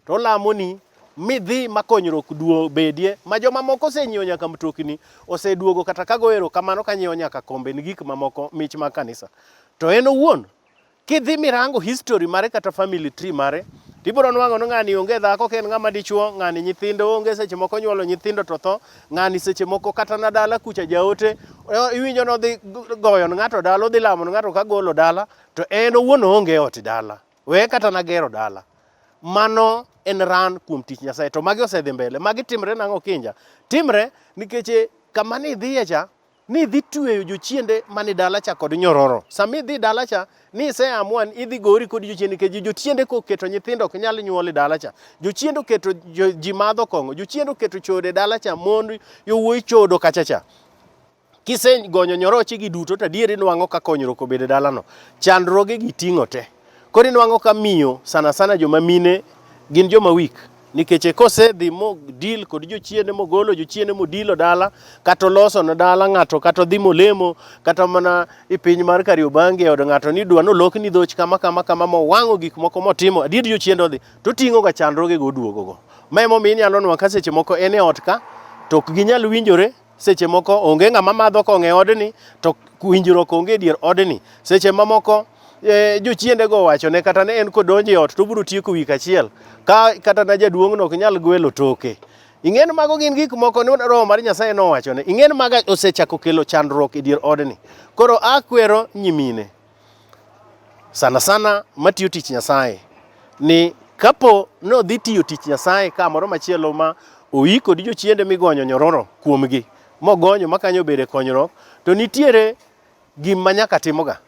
to olamoni midhi ma konyruok duo bedie ma joma moko osenyiewo nyaka mtokni oseduogo kata ka goyo erokamano ka nyiewo nyaka kombe ni gik mamoko mich mag kanisa to en owuon kidhi mirango history mare kata family tree mare tibiro nwang'o ni ng'ani onge dhako ka en ng'ama dichuo ng'ani nyithindo onge seche moko onyuolo nyithindo to tho ng'ani seche moko kata na dala kucha jaote iwinjo nodhi goyo ne ng'ato dala odhi lamo ne ng'ato ka golo dala to en owuon oonge e ot dala we kata na gero dala mano en ran kuom tich Nyasaye to magi osedhi mbele magi timre nang'o kinja timre nikech kama ni idhiye cha ni idhi tweyo jochiende mani dala cha kod nyororo. Sama idhi dala cha ni ise amua ni idhi gori kod jochiende nikech jochiende koketo nyithindo ok nyal nyuol e dala cha. Jochiende oketo ji madho kong'o, jochiende oketo chode e dala cha, mon yowuoyi chodo kacha cha. Kisegonyo nyoroche gi duto to adier inwang'o ka konyruok obedo e dalano. Chandruoge gi ting'o te. Koro inwang'o ka miyo sana sana joma mine gin joma weak nikech kosedhi mo deal kod jochiende mogolo jochiende modilo dala kata oloso ne dala ng'ato kata odhi molemo kata mana e piny mar Kariobangi e od ng'ato ni dwa nolokni dhoch kama kama kama mowang'o gik moko motimo adier jochiende odhi to oting'o ga chandruoge go oduogo go. Ma emomiyo inyalo nwang'o ka seche moko en e ot ka to ok ginyal winjore seche moko onge ng'ama madho kong'o e odni to winjruok onge e dier odni. Seche mamoko e, jochiende go owachone kata ne en kodonjo e ot to obiro tieko wik achiel ka kata na jaduong' no ok nyal gwelo toke. Ing'e ni mago gin gik moko ni roho mar Nyasaye nowachone. Ing'e ni maga osechako kelo chandruok e dier odni. Koro akwero nyimine sana sana matiyo tich Nyasaye ni kapo nodhi tiyo tich Nyasaye kamoro machielo ma oyi kod jochiende migonyo nyororo kuomgi mogonyo ma kanyo obede konyruok to nitiere gima nyaka timoga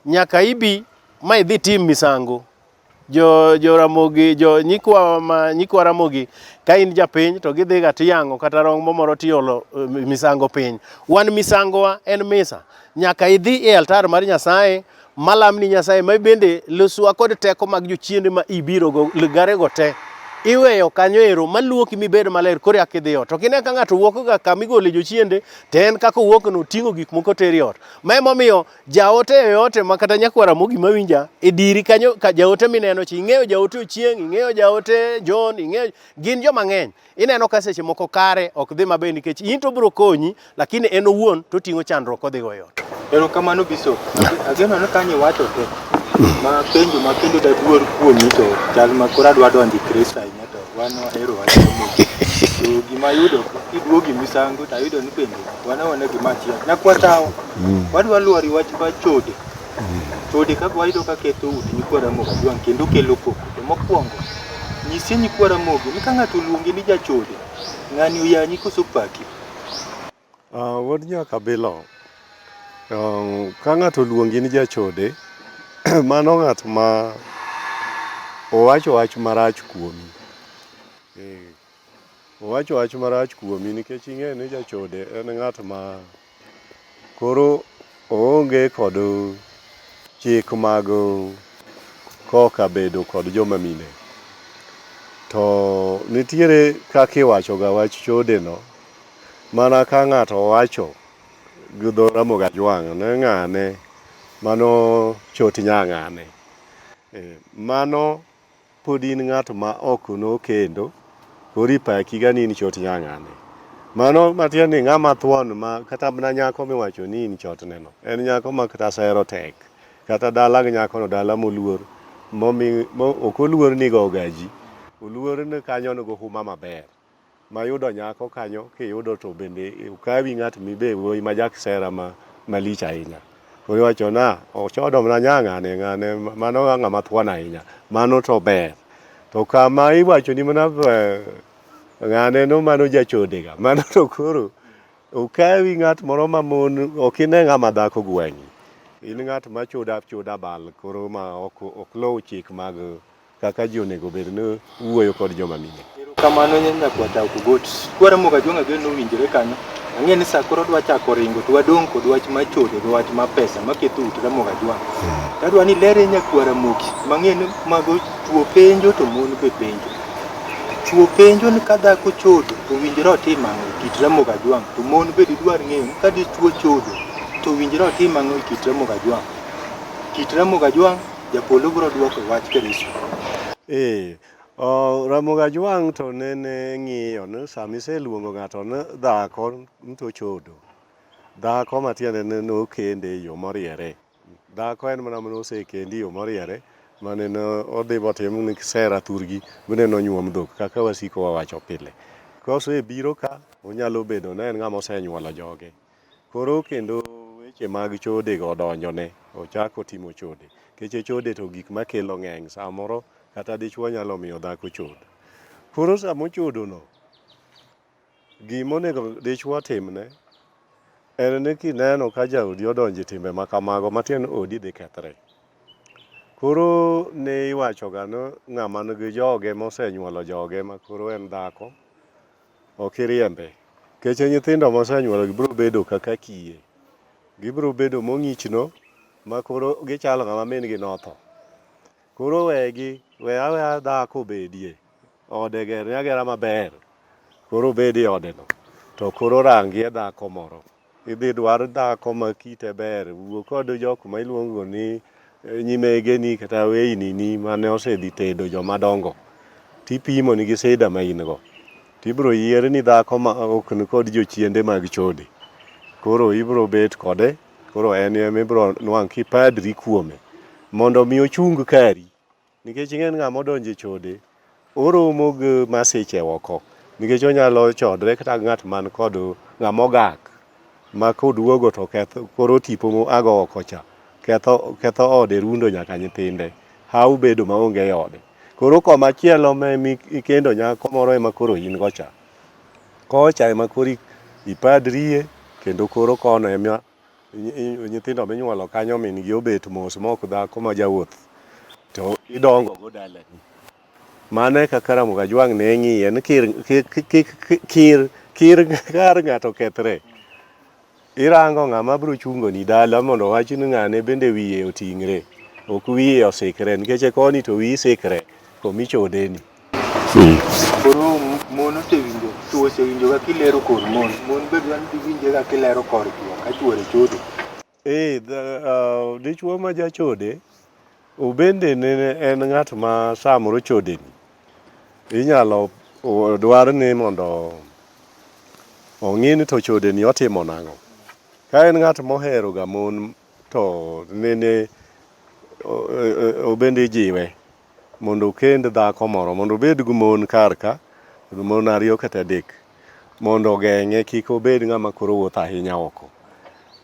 nyaka ibi ma idhi tim misango jo jo Ramogi jo nyikwa ma nyikwa Ramogi ka in japiny to gidhiga tiyang'o kata rombo moro tiolo misango piny. Wan misangowa en misa. Nyaka idhi e altar mar Nyasaye malamni Nyasaye ma bende loswa kod teko mag jochiende ma ibirogo garego te iweyo kanyo ero maluoki mibed maler koro eka idhi ot. Ok ine ka ng'ato wuok ga kama igole jochiende to en kaka owuok no oting'o gik moko teri ot. Ma emomiyo jaote yoyote ma kata nyakwar Ramogi mawinja e diri kanyo ka jaote mineno cha ing'eyo jaote Ochieng', ing'eyo jaote John, ing'eyo gin joma ng'eny. Ineno ka seche moko kare ok dhi maber nikech in to obiro konyi lakini en owuon to oting'o chandruok odhigo e ot.
Erokamano Bishop. Ageno ni kanyo iwacho te. Ma penjo ma kendo daduor kuomi to chal ma koro adwa donjo e Kristo ahinya to wan wahero wach Ramogi. To gima ayudo kiduogi misango to ayudo ni bende wan awana gima achiel. Nyakwa tawa, wadwa luoro wach mar chode. Chode kaka wayudo ka ketho udi nyikwa Ramogi Ajwang' kendo kelo koko. To mokwongo, nyisie nyikwa Ramogi ni ka ng'ato oluongi ni jachode, ng'ani oyanyi koso paki?
Wuod Nyakabilo, ka ng'ato oluongi ni jachode, mano ng'at ma Owacho wach marach kuomi. Eh, owacho wach marach kuomi nikech ing'e ni jachode en ng'at ma koro oonge kod chik mag koka bedo kod joma mine. To nitiere kaka iwacho ga wach chode no, mana ka ng'ato owacho gi dho Ramogi Ajwang' ni ng'ane mano chot nya ng'ane. Eh, mano pod in ng'at ma ok nokendo, koro ipaki ga ni in chot nya ng'ane. Mano matiende ni ng'ama thuon ma kata mana nyako miwacho ni in chotne no, en nyako ma kata sero tek. Kata dala gi nyakono dala moluor, momi, mo, ok oluor ni go gaji, oluor ni kanyo nigo huma maber. Mayudo nyako kanyo kiyudo to bende okawi ng'at mibe wuoyi ma jak sera ma malich ahinya. Koro iwacho na ochodo mana nya ng'ane ng'ane mano ng'ama thuon ahinya. Mano to ber. To kama iwacho ni mana eh, ng'ane no mano jachode ga. Mano to koro okawi ng'at moro ma mon ok ine ng'ama dhako gweng'i. In ng'at ma choda choda bal koro ma ok ok luw chik mag kaka ji onego bed ni wuoyo kod joma mine.
Erokamano nyakwata Okogot. Kwa Ramogi Ajwang' ageno nowinjore kanyo. Ang'e ni sa koro dwa chako ringo to wadong' kod wach mar chode gi wach mar pesa maketho ut Ramogi Ajwang'. To adwa ni ilere nyakwar Ramogi mang'e ni mago chuo penjo to mon be penjo. Chuo penjo ni ka dhako chodo to owinjore otim ang'o e kit Ramogi Ajwang' to mon be didwar ng'eyo ni ka dichuo chodo to owinjore otim ang'o e kit Ramogi Ajwang'. Kit Ramogi Ajwang' Japolo biro dwoko wach Kristo.
Ee, o, Ramogi Ajwang' to nene ng'iyo ni sama iseluongo ng'ato ni dhako to ochodo. Dhako matiende ni nokende e yo moriere. Dhako en mana mane osekendi e yo moriere mane odhi motim ni sera thurgi mane nonyuom dhok kaka wasiko wawacho pile. Kosebiro ka onyalo bedo ni en ng'ama osenyuolo joge. Koro kendo weche mag chode go odonjone, ochako timo chode. Keche chode to gik makelo ng'eny, samoro kata dichuo nyalo miyo dhako chod. Koro sama ochodono, gima onego dichuo timne en ni kineno ka jaodi odonjo e timbe ma kamago, matiende ni odi dhi kethre. Koro ne iwachoga ni ng'ama nigi joge mosenyuolo joge ma koro en dhako, ok iriembe. Keche nyithindo mosenyuolo gi biro bedo kaka kiye. Gibiro bedo mong'ichno ma koro gichalo ng'ama min gi notho. Koro wegi, we aweya dhako obedie. Ode gerne agera maber. Koro obed e ode no. To koro rangie dhako moro. Idhi dwar dhako ma kite ber. Wuo kod jok ma iluongo ni eh, nyimegeni kata weynini mane osedhi tedo joma dongo. Tipimo nigi sida ma in go. Tibiro yier ni dhako ma ok ni kod jochiende mag chode. Koro ibiro bet kode, koro en ema ibiro nwang' kipadri kuome mondo mi ochung kari. Nikech ing'e ni ng'ama odonjo e chode oromo gi masiche oko. Nikech onyalo chodre kata gi ng'at man kod ng'ama ogak ma koduogo to ketho koro tipo mo ago oko cha ketho ketho ode rundo nyaka nyithinde. Haw bedo maonge e ode. Koro koma chielo ma ikendo nyako moro ema koro in go cha. Kocha ema koro ipadrie kendo koro kono ema nyithindo minyuolo kanyo min gi obet mos ma ok dhako ma jawuoth to idongo go dalani. Mano e kaka Ramogi Ajwang' ne ng'iye ni kir, kir, kir, kir kar ng'ato kethre. Irango ng'ama biro chungoni dala mondo owach ni ng'ane bende wiye oting're, ok wiye osikre nikech e koni to wiyi sikre komichodeni.
Koro mon osewinjo, chwo osewinjo kaka ilero kor mon. Mon be dwa ni giwinje kaka ilero kor chwo ka chwore chodo.
Ee, dichwo ma jachode obende ne en ng'at ma samoro chodeni inyalo dwar ni mondo ong'i ni to chodeni otimo nang'o. Ka en ng'at mohero ga mon to nene obende ijiwe mondo okend dhako moro mondo obed gi mon kar ka mon ariyo kata adek mondo ogeng'e kik obed ng'ama koro wuotho ahinya oko.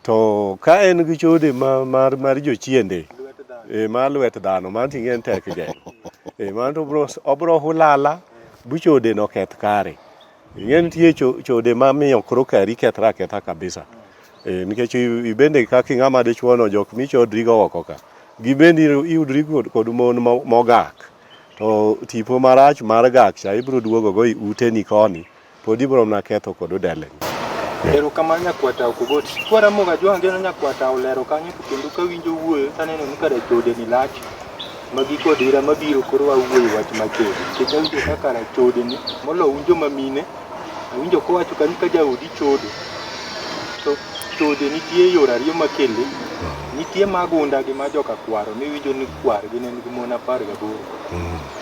To ka en gi chode ma, mar, mar jochiende e, mar lwet dhano mano to ing'e ni tek geng'o. E, mano to obro, obro hulala bu chode no keth kare. Ing'e nitie chode mamiyo koro kari kethre aketha kabisa. E, nikech ibende kaka ing'ama dichuo no jok michodri go oko ka gibende iyudri kod mon mogak. To tipo marach mar gak cha ibiro duogo go i uteni koni, pod ibiro mana ketho kod odeleni.
Erokamano Nyakwata Okogot. Kwa Ramogi Ajwang' geno Nyakwata olero kanyo to kendo kawinjo wuoyo taneno ni kara chode ni lach. Magi kod ira mabiro koro wawuoyo wach ma chode. Nikech awinjo ka kara chode ni molo un joma mine. Awinjo kowacho kanyo ka jaodi chodo. To chode nitie yore ariyo makele. Nitie magunda gi ma joka kwaro miwinjo ni kwargi ne nigi mon 18.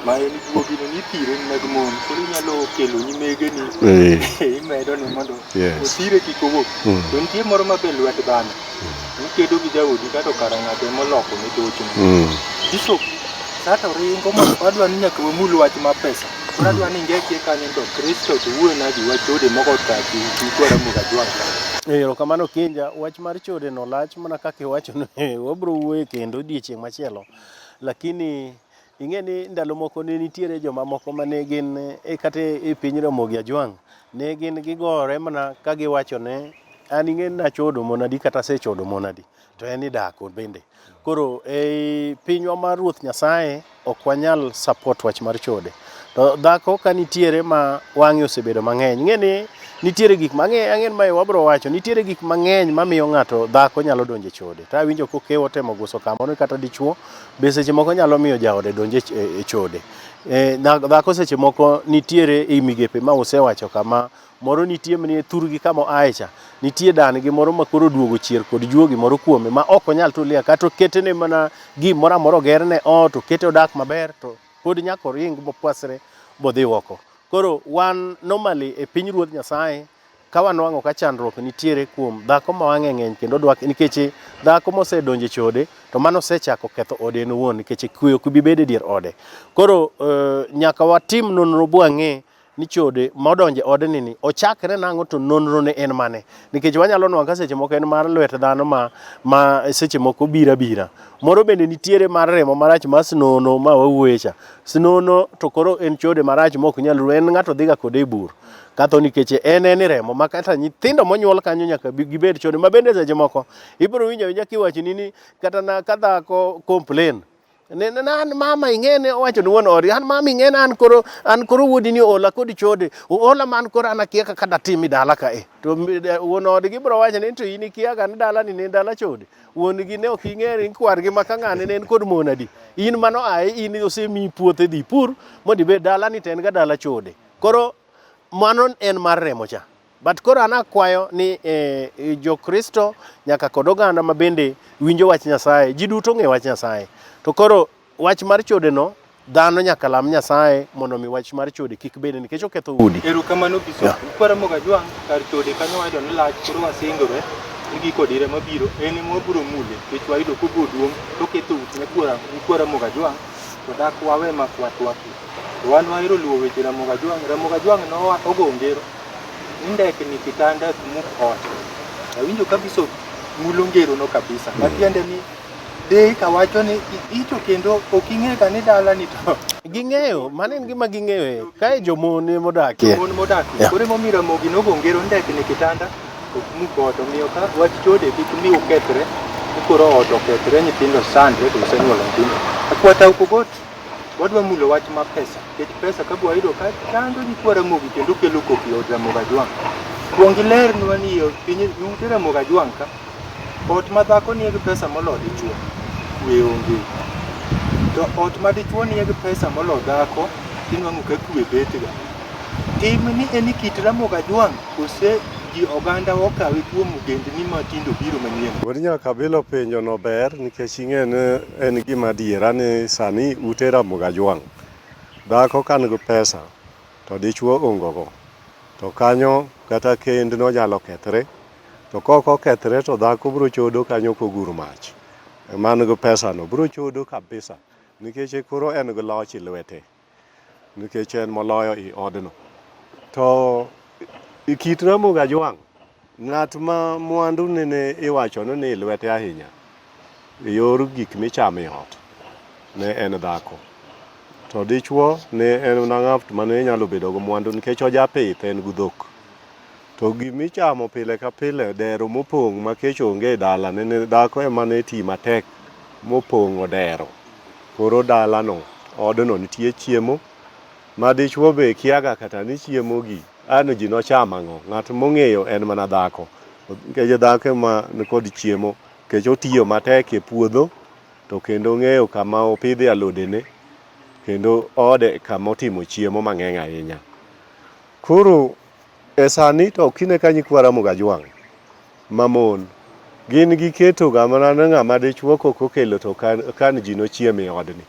Ma en juogino nithire mag mon. Koro inyalo kelo nyimegeni imedo ni mondo othire kik owuog. To nitie moro ma be lwet dhano. Nikedo gi jaodi kato kara ng'ato ema oloko ne chochni. Bishop, sata ringo ma wadwa ni nyaka wamul wach ma pesa. Koro adwa ni ingekie kanyo to Kristo to wuoyo nadi wach chode moko taki nyikwa Ramogi Ajwang' ka.
Erokamano Kinja, wach mar chode no lach mana kaka iwacho ni wabro wuoye kendo odiechieng' machielo. Lakini ing'e ni ndalo moko ne nitiere joma moko mane gin e kata e piny Ramogi Ajwang' ne gin gigore mana ka giwacho ne an ing'e ni nachodo mon adi kata asechodo mon adi to en idako bende. Koro ei pinywa mar Ruoth Nyasaye ok wanyal support wach mar chode. To dhako ka nitiere ma wang'e osebedo mang'eny, ing'e ni nitiere gik mang'eny, ang'e ni mae wabro wacho, nitiere gik mang'eny mamiyo ng'ato dhako nyalo donjo e chode. To awinjo kokewo otemo guso kamoro kata dichuo be seche moko nyalo miyo jaode donjo e chode. Dhako seche moko nitiere e migepe ma usewacho kama moro nitie manie thurgi kama oaye cha, nitie dan gi moro ma koro oduogo chier kod juogi moro kuome ma ok onyal tulia kata oketne mana gimoro amora ogerne ot okete odak maber to pod nyaka oring mopwasre bodhi oko. Koro wan normally e piny Ruodh Nyasaye ka wanwang'o ka chandruok nitiere kuom dhako ma wang'e ng'eny kendo dwa nikech dhako mosedonjo e chode to mano osechako ketho ode en owuon nikech kwe ok bi bedo e dier ode. Koro nyaka watim nonro bwang'e ni chode modonjo e odni ni ochakre nang'o to nonro ne en mane, nikech wanyalo nwang'o ka seche moko en mar lwet dhano ma seche moko biro abira. Moro bende nitiere mar remo marach mar snono ma wawuoye cha. Snono to koro en chode marach ma ok nyal rumo, en ng'ato dhiga kode e bur katho nikech en en remo ma kata nyithindo monyuol kanyo nyaka gibed chode ma bende seche moko ibiro winjo awinja kiwachoni ni kata na ka dhako complain ne ne an mama ing'e ne owacho ne wuon odi an mama ing'e ne an koro an koro wuodi ni ola kod chode ola man koro an akia kaka datim e dala ka e to wuon odgi biro wacho ni to in ikia ga ni dala ni ne en dala chode wuon gi ne ok ing'e ni kwargi ma ka ng'ane ne en kod mon adi in mano aye in osemiyi puothe dhi pur mondo ibed dala ni to en ga dala chode koro mano en mar remo cha. But koro an akwayo ni Jokristo nyaka kod oganda ma bende winjo wach Nyasaye, ji duto ong'eyo wach Nyasaye. To koro wach mar chode no, dhano nyaka lam Nyasaye mondo mi wach mar chode kik bede nikech oketho udi.
Erokamano Bishop. Kwa Ramogi Ajwang' kar chode kanyo wayudo ni lach koro wasingore ni giko dire mabiro en ema wabiro mule nikech wayudo kobo duong' to oketho ut nyikwa Ramogi Ajwang' to dak wawe mak watwaki. To wan wahero luwo weche Ramogi Ajwang'. Ramogi Ajwang' nowa ogo ngero ni ndekni kitanda ok muk ot. Awinjo ka Bishop mulo ngero no kabisa. Matiende ni dei kawacho ni icho kendo ok ing'e ga ni dala ni to
Ging'eyo, mano en gima ging'eyo e. Kae jomon ema odakie.
Jomon modakie. Koro emomiyo Ramogi nogo ngero ndekni kitanda ok muk ot. Omiyo ka wach chode kik mi ukethre, ni koro ot okethre, nyithindo sandre to usenyuolo nyithindo. Akwata Okogot, wadwa mulo wach ma pesa. Nikech pesa ka wayudo ka chando nyikwa Ramogi kendo kelo koko e od Ramogi Ajwang'. Kuong ilernwa ni e piny ute Ramogi Ajwang' ka, ot ma dhako nie gi pesa molo dichuo, kwe onge. To ot ma dichuo nie gi pesa molo dhako, tinwang'o ka kwe bet ga. Tim ni en kit Ramogi Ajwang' kose ji oganda okawe kuom ogendni matindo biro manyien.
Wuod Nyakabilo penjo no ber nikech ing'e ni en gima adiera ni sani ute Ramogi Ajwang' dhako ka nigi pesa to dichuo onge go to kanyo kata kend no nyalo kethre to kok okethre to dhako biro chodo kanyo kogur mach man gi pesa no biro chodo kabisa nikech koro en gi loch e lwete nikech en moloyo i odno. To e kit Ramogi Ajwang' ng'at ma mwandu nene iwacho ni ni lwete ahinya e yor gik michamo e ot ne en dhako. To dichuo ne en mana ng'at mane nyalo bedo gi mwandu nikech ojapith en gi dhok. To gimichamo pile ka pile dero mopong' ma kech onge e dala nene dhako ema ne ti matek mopong'o dero. Koro dalano odno nitie chiemo ma dichuo be kiaga kata ni chiemo gi an ji nocham ang'o. Ng'at mong'eyo en mana dhako. Nikech dhako ema nikod chiemo nikech otiyo matek e puodho to kendo ong'eyo kama opidhe alodene kendo ode kama otimo chiemo mang'eny ahinya. Koro e sani to kine ka nyikwa Ramogi Ajwang' mamon gin giketo ga mana ni ng'ama dichuo kok okelo to kan ji nochiem e odni.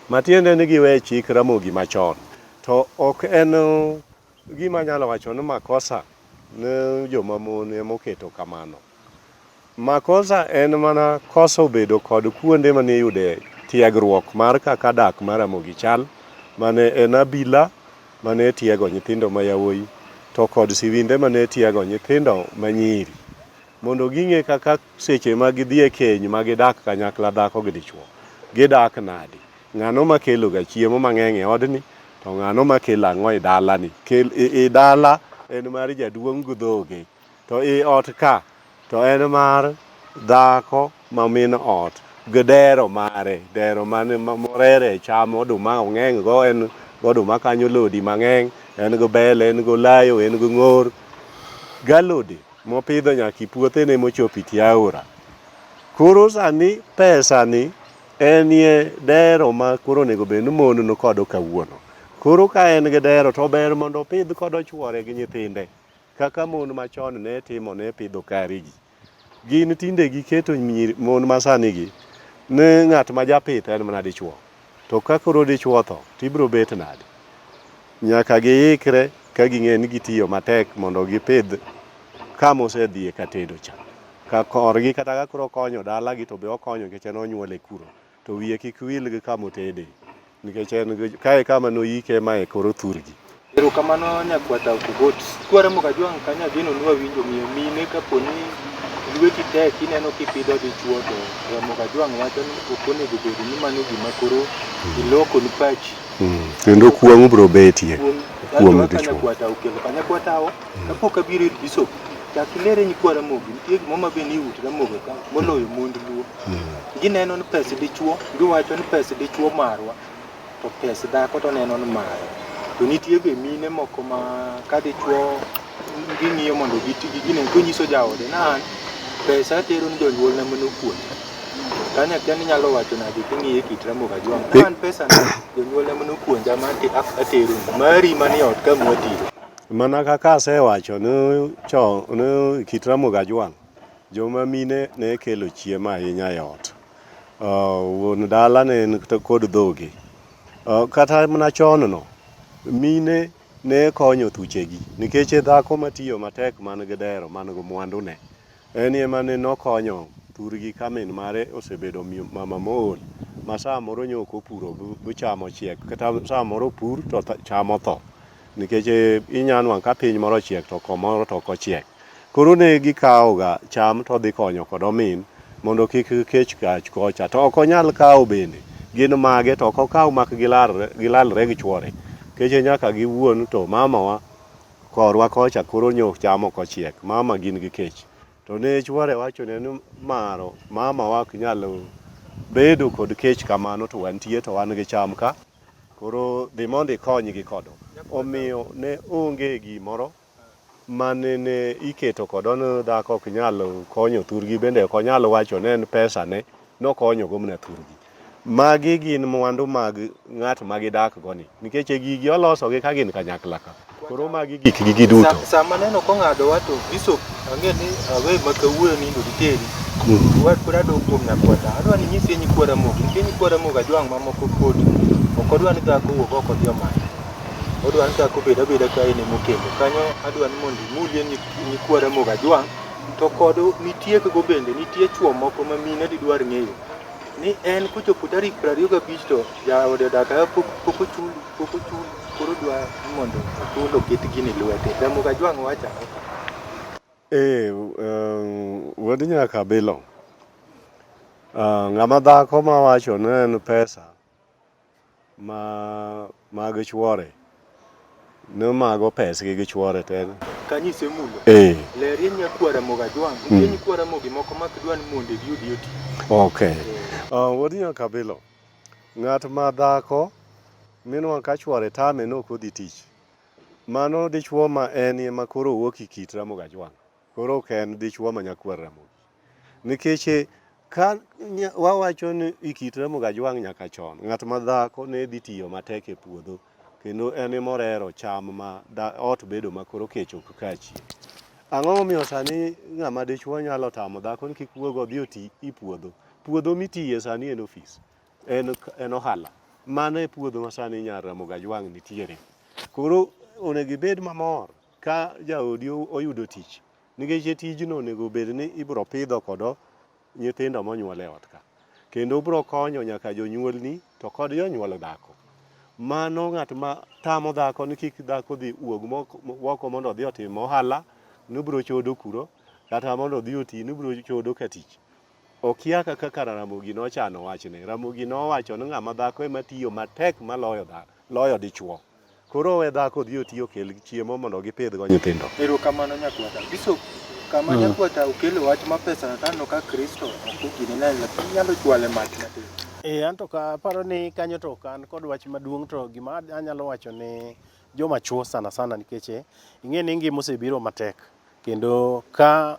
Matiende ni giwe chik Ramogi machon. To ok en gima anyalo wacho ni makosa ne joma mon ema oketo kamano. Makosa en mana koso bedo kod kuonde mane iyude tiegruok mar kaka dak mar Ramogi chal mane en abila mane tiego nyithindo ma yawuoyi to kod siwinde mane tiego nyithindo ma nyiri mondo ging'e kaka seche ma gidhi e keny ma gidak kanyakla dhako gi dichuo gidak nadi. Ng'ano makelo ga chiemo mang'eny e odni to ng'ano makelo ang'o e dalani. Kel e dala en mar jaduong' gi dhoge to i ot ka to en mar dhako ma min ot gi dero mare, dero mane morere cham oduma ong'eng go en goduma kanyo lodi mang'eny, en gi bel, en gi olayo, en gi ng'or galode mopidho nyaka i puothene mochopo e tie aora. Koro sani pesa ni enie dero ma koro onego bed ni mon ni kodo kawuono. Koro ka en gi dero to ber mondo opidh kodo chuore gi nyithinde kaka mon machon ne timo ne pidho karegi. Gin tinde giketo mon masani gi ni ng'at ma japith en mana dichuo. To ka koro dichuo otho to ibiro bet nade? Nyaka giikre ka ging'e ni gitiyo matek mondo gipidh kama osedhiye ka tedo cha. Ka korgi kata ka koro okonyo dalagi to be okonyo nikech en onyuole kuro. To wiye kik wil gi kama otede nikech en kae kama noyike mae koro thurgi.
Erokamano nyakwata Okogot. Kwa Ramogi Ajwang' kanyo ageno ni wawinjo omiyo mine kapo ni lweti tek ineno kipidho dichuo to Ramogi Ajwang' wacho ni ok onego bed ni mano gima koro iloko ni pachi.
Kendo kuong' biro betie kuom
kaka
dichuo.
Nyakwata okelo kanyakwata o kapok abiro ir bishop chak ilere nyikwa Ramogi nitie gimoro ma be ni ut Ramogi ka moloyo mond Luo. Gineno ni pes dichuo giwacho ni pes dichuo marwa to pes dhako to neno ni mare. To nitie be mine moko ma ka dichuo ging'iyo mondo giti gi gine konyiso jaode na an pesa atero ni jonyuolna manopuonja. Kanyo akia ni inyalo wacho nade king'iye kit Ramogi Ajwang'. Na an pesa na jonyuolna manopuonja ma atero ni mari manie ot ka mwatire.
Mana kaka asewacho ni chon ni kit Ramogi Ajwang' joma mine ne kelo chiemo ahinya e ot. Wuon dala ne en kod dhoge. Kata mana chon no, mine ne konyo thuchegi nikech e dhako matiyo matek man gi dero man gi mwandu ne. En ema ne nokonyo thurgi ka min mare osebedo mama mool ma samoro nyo ok opuro bu cham ochiek kata samoro opur to cham otho. Nikech inya nwang' ka piny moro ochiek to komoro to ok ochiek. Koro ne gikawo ga cham to odhi konyo kod omin mondo kik kech kach kocha. To ok onyal kawo bende, gin mage to ok okaw mak gilalre gi chuore. Keche nyaka giwuon to mamawa korwa kocha koro nyo cham ok ochiek, mama gin gi kech. To ne chuore wachone ni maro mamawa ok nyal bedo kod kech kamano to wantie to wan gi cham ka, koro dhi mondo ikonygi kodo. Omiyo ne onge gimoro manene iketo kodo ni dhako ok nyal konyo thurgi bende ok onyal wacho ni en pesa ne nokonyo go mana thurgi. Magi gin mwandu mag ng'at ma gidak go ni nikech e gigi olosogi ka gin kanyakla ka. Koro magi gikgi giduto.
Sama neno kong'adowa to bishop ang'e ni awe ma kawuoyo nindo diteri. Wach pod adok kuom nyakwata. Adwa ni nyisie nyikwa Ramogi. Nitie nyikwa Ramogi Ajwang' mamoko pod ok odwa ni dhako owuog oko odhi omany. Odwa ni dhako obed abeda ka en emokendo. Kanyo adwa ni mondo imulie nyikwa Ramogi Ajwang' to kod mitiekgo bende nitie chuo moko ma mine didwar ng'eyo ni en kochopo tarik 25 to jaode odak ka pok ochul pok ochul koro dwa ni mondo ochul oket gini lwete. Ramogi Ajwang' wacho ang'o ka?
Ee, wuod Nyakabilo, ng'ama dhako mawacho ni en pesa ma mag chuore ni mago pesgi gi chuore to en
Kanyise mulo.
ee
Lerie nyakwa Ramogi Ajwang'. Nitie nyikwa Ramogi moko mak dwa ni mondegi odhi oti.
Okay. Wuod Nyakabilo, Ng'at ma dhako minwang'o ka chwore tame ni ok odhi tich, mano dichuo ma en ema koro owuok e kit Ramogi Ajwang'. Koro ok en dichuo ma nyakwar Ramogi. Nikech ka wawacho ni e kit Ramogi Ajwang' nyaka chon, ng'at ma dhako ne dhi tiyo matek e puodho kendo en ema orero cham ma ot bedo ma koro kech ok kachi. Ang'o momiyo sani ng'ama dichuo nyalo tamo dhako ni kik wuog odhi oti e puodho? Puodho mitiye sani en ofis, en ohala. Mano e puodho ma sani nyar Ramogi Ajwang' nitiere. Koro onego ibed mamor ka jaodi oyudo tich nikech e tijno onego obed ni ibiro pidho kodo nyithindo monyuol e ot ka. Kendo biro konyo nyaka jonyuolni to kod jonyuol dhako. Mano ng'at ma tamo dhako ni kik dhako dhi wuog oko mondo odhi otim ohala ni obiro chodo kuro kata mondo odhi oti ni obiro chodo ka tich. Okia kaka kara Ramogi nochano wachne. Ramogi nowacho ni ng'ama dhako ema tiyo matek maloyo loyo dichuo. Koro owe dhako odhi oti okel chiemo mondo gipidhgo nyithindo.
Erokamano Nyakwata. Bishop, kama Nyakwata okelo wach ma pesa to aneno ka Kristo ok ogine ne lakini inyalo chwale mach matin.
Eh, anto ka aparo ni kanyo to ok an kod wach maduong' to gima anyalo wacho ne joma chuo sana sana nikech eh, ing'e ni ngima osebiro matek kendo ka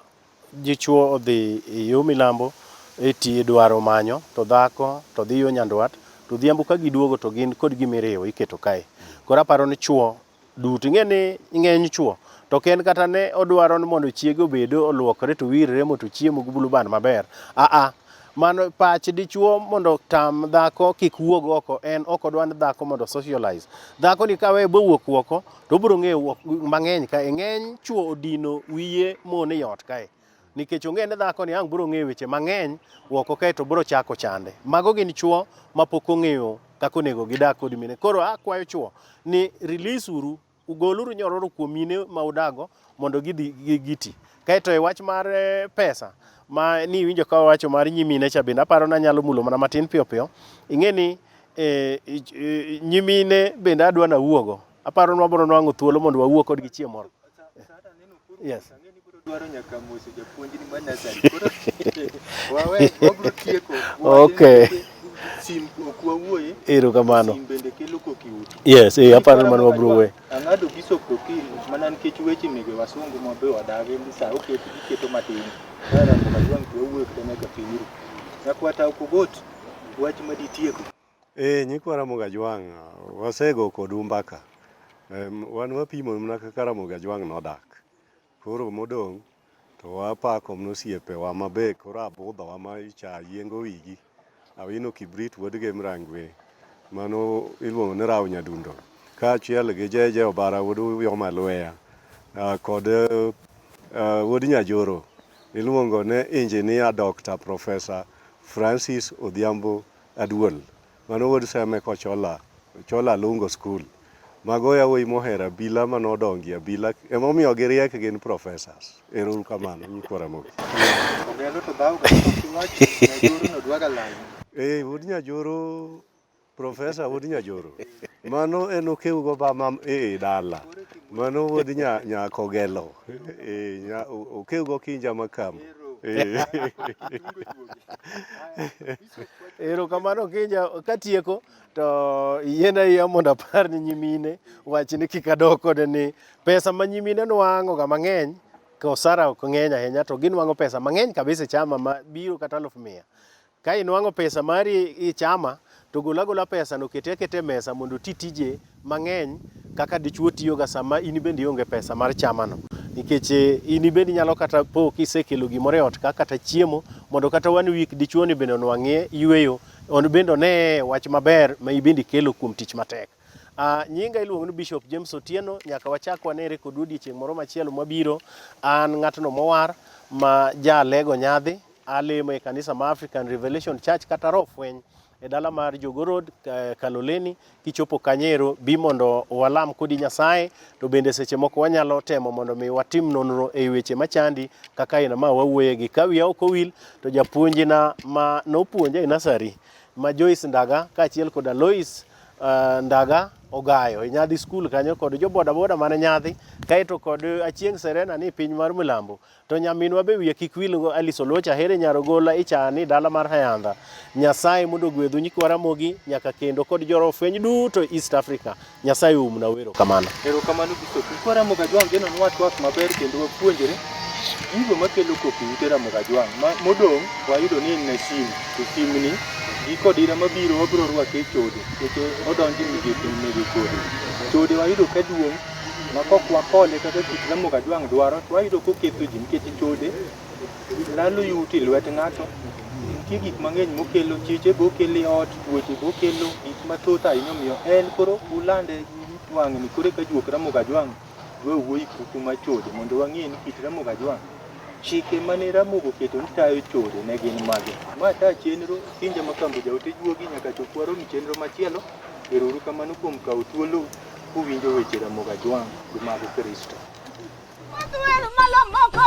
dichuo odhi e yo milambo e ti dwaro manyo to dhako to dhi yo nyandwat to odhiambo ka giduogo to gin kod gima iriwo iketo kae. Koro aparo ni chuo duto ing'e ni ng'eny chuo to ok en kata ne odwaro ni mondo chiege obed oluokre to owirre mondo ochiemo gi blue band maber. Aa, mano pach dichuo mondo tam dhako kik wuog oko en ok odwa ni dhako mondo socialize. Dhako ni kawe bowuok oko to obiro ng'eyo mang'eny kae. Ng'eny chuo odino wiye mon e ot kae nikech ong'e ni dhako ni ang' biro ng'eyo weche mang'eny oko kae to biro chako chande. Mago gin chuo mapok ong'eyo kaka onego gidag kod mine. Koro akwayo chuo ni release uru ugoluru nyororo kuom mine ma udago mondo gidhi giti. Kaeto e wach mar pesa ma ni iwinjo ka wawacho mar nyimine cha bende aparo ni anyalo mulo mana matin piyo piyo. Ing'e ni nyimine bende adwa nawuogo. Aparo ni wabiro nwang'o thuolo mondo wawuo kodgi chieng' moro. Yes.
Dwaro nyaka moso japuonjni ma nursery. Koro wawe wabiro tieko.
Okay.
Sim ok wawuoye.
Erokamano.
Sim bende kelo kok i udi.
Yes, eh, aparo ni mano wabiro wuoye.
Ang'ado bishop to kiny mana nikech weche mege wasungu ma be wadagi ni sa oket giketo matin. Ka Ramogi Ajwang' to wawuoyo kata nyaka piny ru. Nyakwata ok ogot wach ma ditieko.
Eh, nyikwa Ramogi Ajwang', wasego kodu mbaka. Wan wapimo mana kaka Ramogi Ajwang' nodak. Koro modong' to wapako mana osiepewa ma be koro abudhowa ma icha yiengo wigi. Awino Kibrit wuod Gem Rangwe, mano iluongo ni Rawo Nyadundo, kaachiel gi Jeje Obara wuod Uyoma Lweya, kod wuod Nyajoro iluongo ni Engineer Dr. Professor Francis Odhiambo Aduol. Mano wuod Seme Kochola, Chola Lungo School. Mago yawuoyi mohero abila manodongo e abila, emomiyo giriek gin professors. Ero uru kamano, nyikwa Ramogi.
Ogelo to dhaw ga pok iwacho Nyajoro no dwaga lal.
Eh, wuod Nyajoro, professor wuod Nyajoro. Mano en okew go ba mam e dala. Mano wuod nya nyakogelo. Eh, nya, okew go kinja makam. Eh.
Erokamano Kinja, katieko to yiena iya mondo apar ni nyimine wach ni kik adog kode ni pesa ma nyimine nwang'o ga mang'eny ka osara ok ng'eny ahinya to ginwang'o pesa mang'eny kabisa e chama ma biro kata 1,100,000. Ka inwang'o pesa mari e chama to gol agola pesa no kete aketa e mesa mondo oti tije mang'eny kaka dichuo tiyoga sama in bende ionge pesa mar chamano. Nikech in bende inyalo kata po kisekelo gimoro e ot ka kata chiemo mondo kata one week dichuo ni bende onwang'ie yueyo, on bende one wach maber ma ibende ikelo kuom tich matek. Nyinga iluongo ni Bishop James Otieno, nyaka wachak wanere kodu odiechieng' moro machielo mabiro. An ng'atno mowar ma ja Alego Nyadhi, alemo e kanisa ma African Revelation Church kata Roho Fweny e dala mar Jogoo Road, Kaloleni. Kichopo kanyero, bi mondo walam kodi Nyasaye, to bende seche moko wanyalo temo mondo mi watim nonro e weche machandi kaka aina ma wawuoye gi. Ka wiya ok owil, to japuonjna ma nopuonja e nursery ma Joyce Ndaga kaachiel koda Lois Ndaga Ogayo e Nyadhi skul kanyo kod jo boda boda mane Nyadhi kaeto kod Achieng' Serena ni piny mar Milambo. To nyaminwa be wiye kik wil go Alice Oluoch Ahere nyar Ogola ichani dala mar Hayandha. Nyasaye mondo ogwedhu nyikwa Ramogi nyaka kendo kod joro fweny duto East Africa. Nyasaye oumna wero kamano.
Erokamano Bishop. Nyikwa Ramogi Ajwang' geno ni watwak maber kendo wapuonjre gigo makelo koko e ute Ramogi Ajwang'. Ma modong' wayudo ni en na sim to simni gi kod ira mabiro wabiro rwake e chode nikech odonjo e migepe mege chode. Chode wayudo ka duong' ma kok wakole kaka kit Ramogi Ajwang' dwaro to wayudo koketho ji nikech chode lalo yuto e lwet ng'ato. Nitie gik mang'eny mokelo, chiche be okelo e ot, tuoche be okelo, gik mathoth ahinya omiyo en koro ulande wang'ni koro eka juok Ramogi Ajwang' dwa wuoyi kuku mar chode mondo wang'e ni kit Ramogi Ajwang' chike mane Ramogi oketo ni tayo chode ne gin mage. Ma ta chenro Sinja Makambo jaote juogi nyaka chop warom e chenro machielo. Ero uru kamano kuom kawo thuolo kuwinjo weche Ramogi Ajwang' gi mag Kristo.
Malo moko,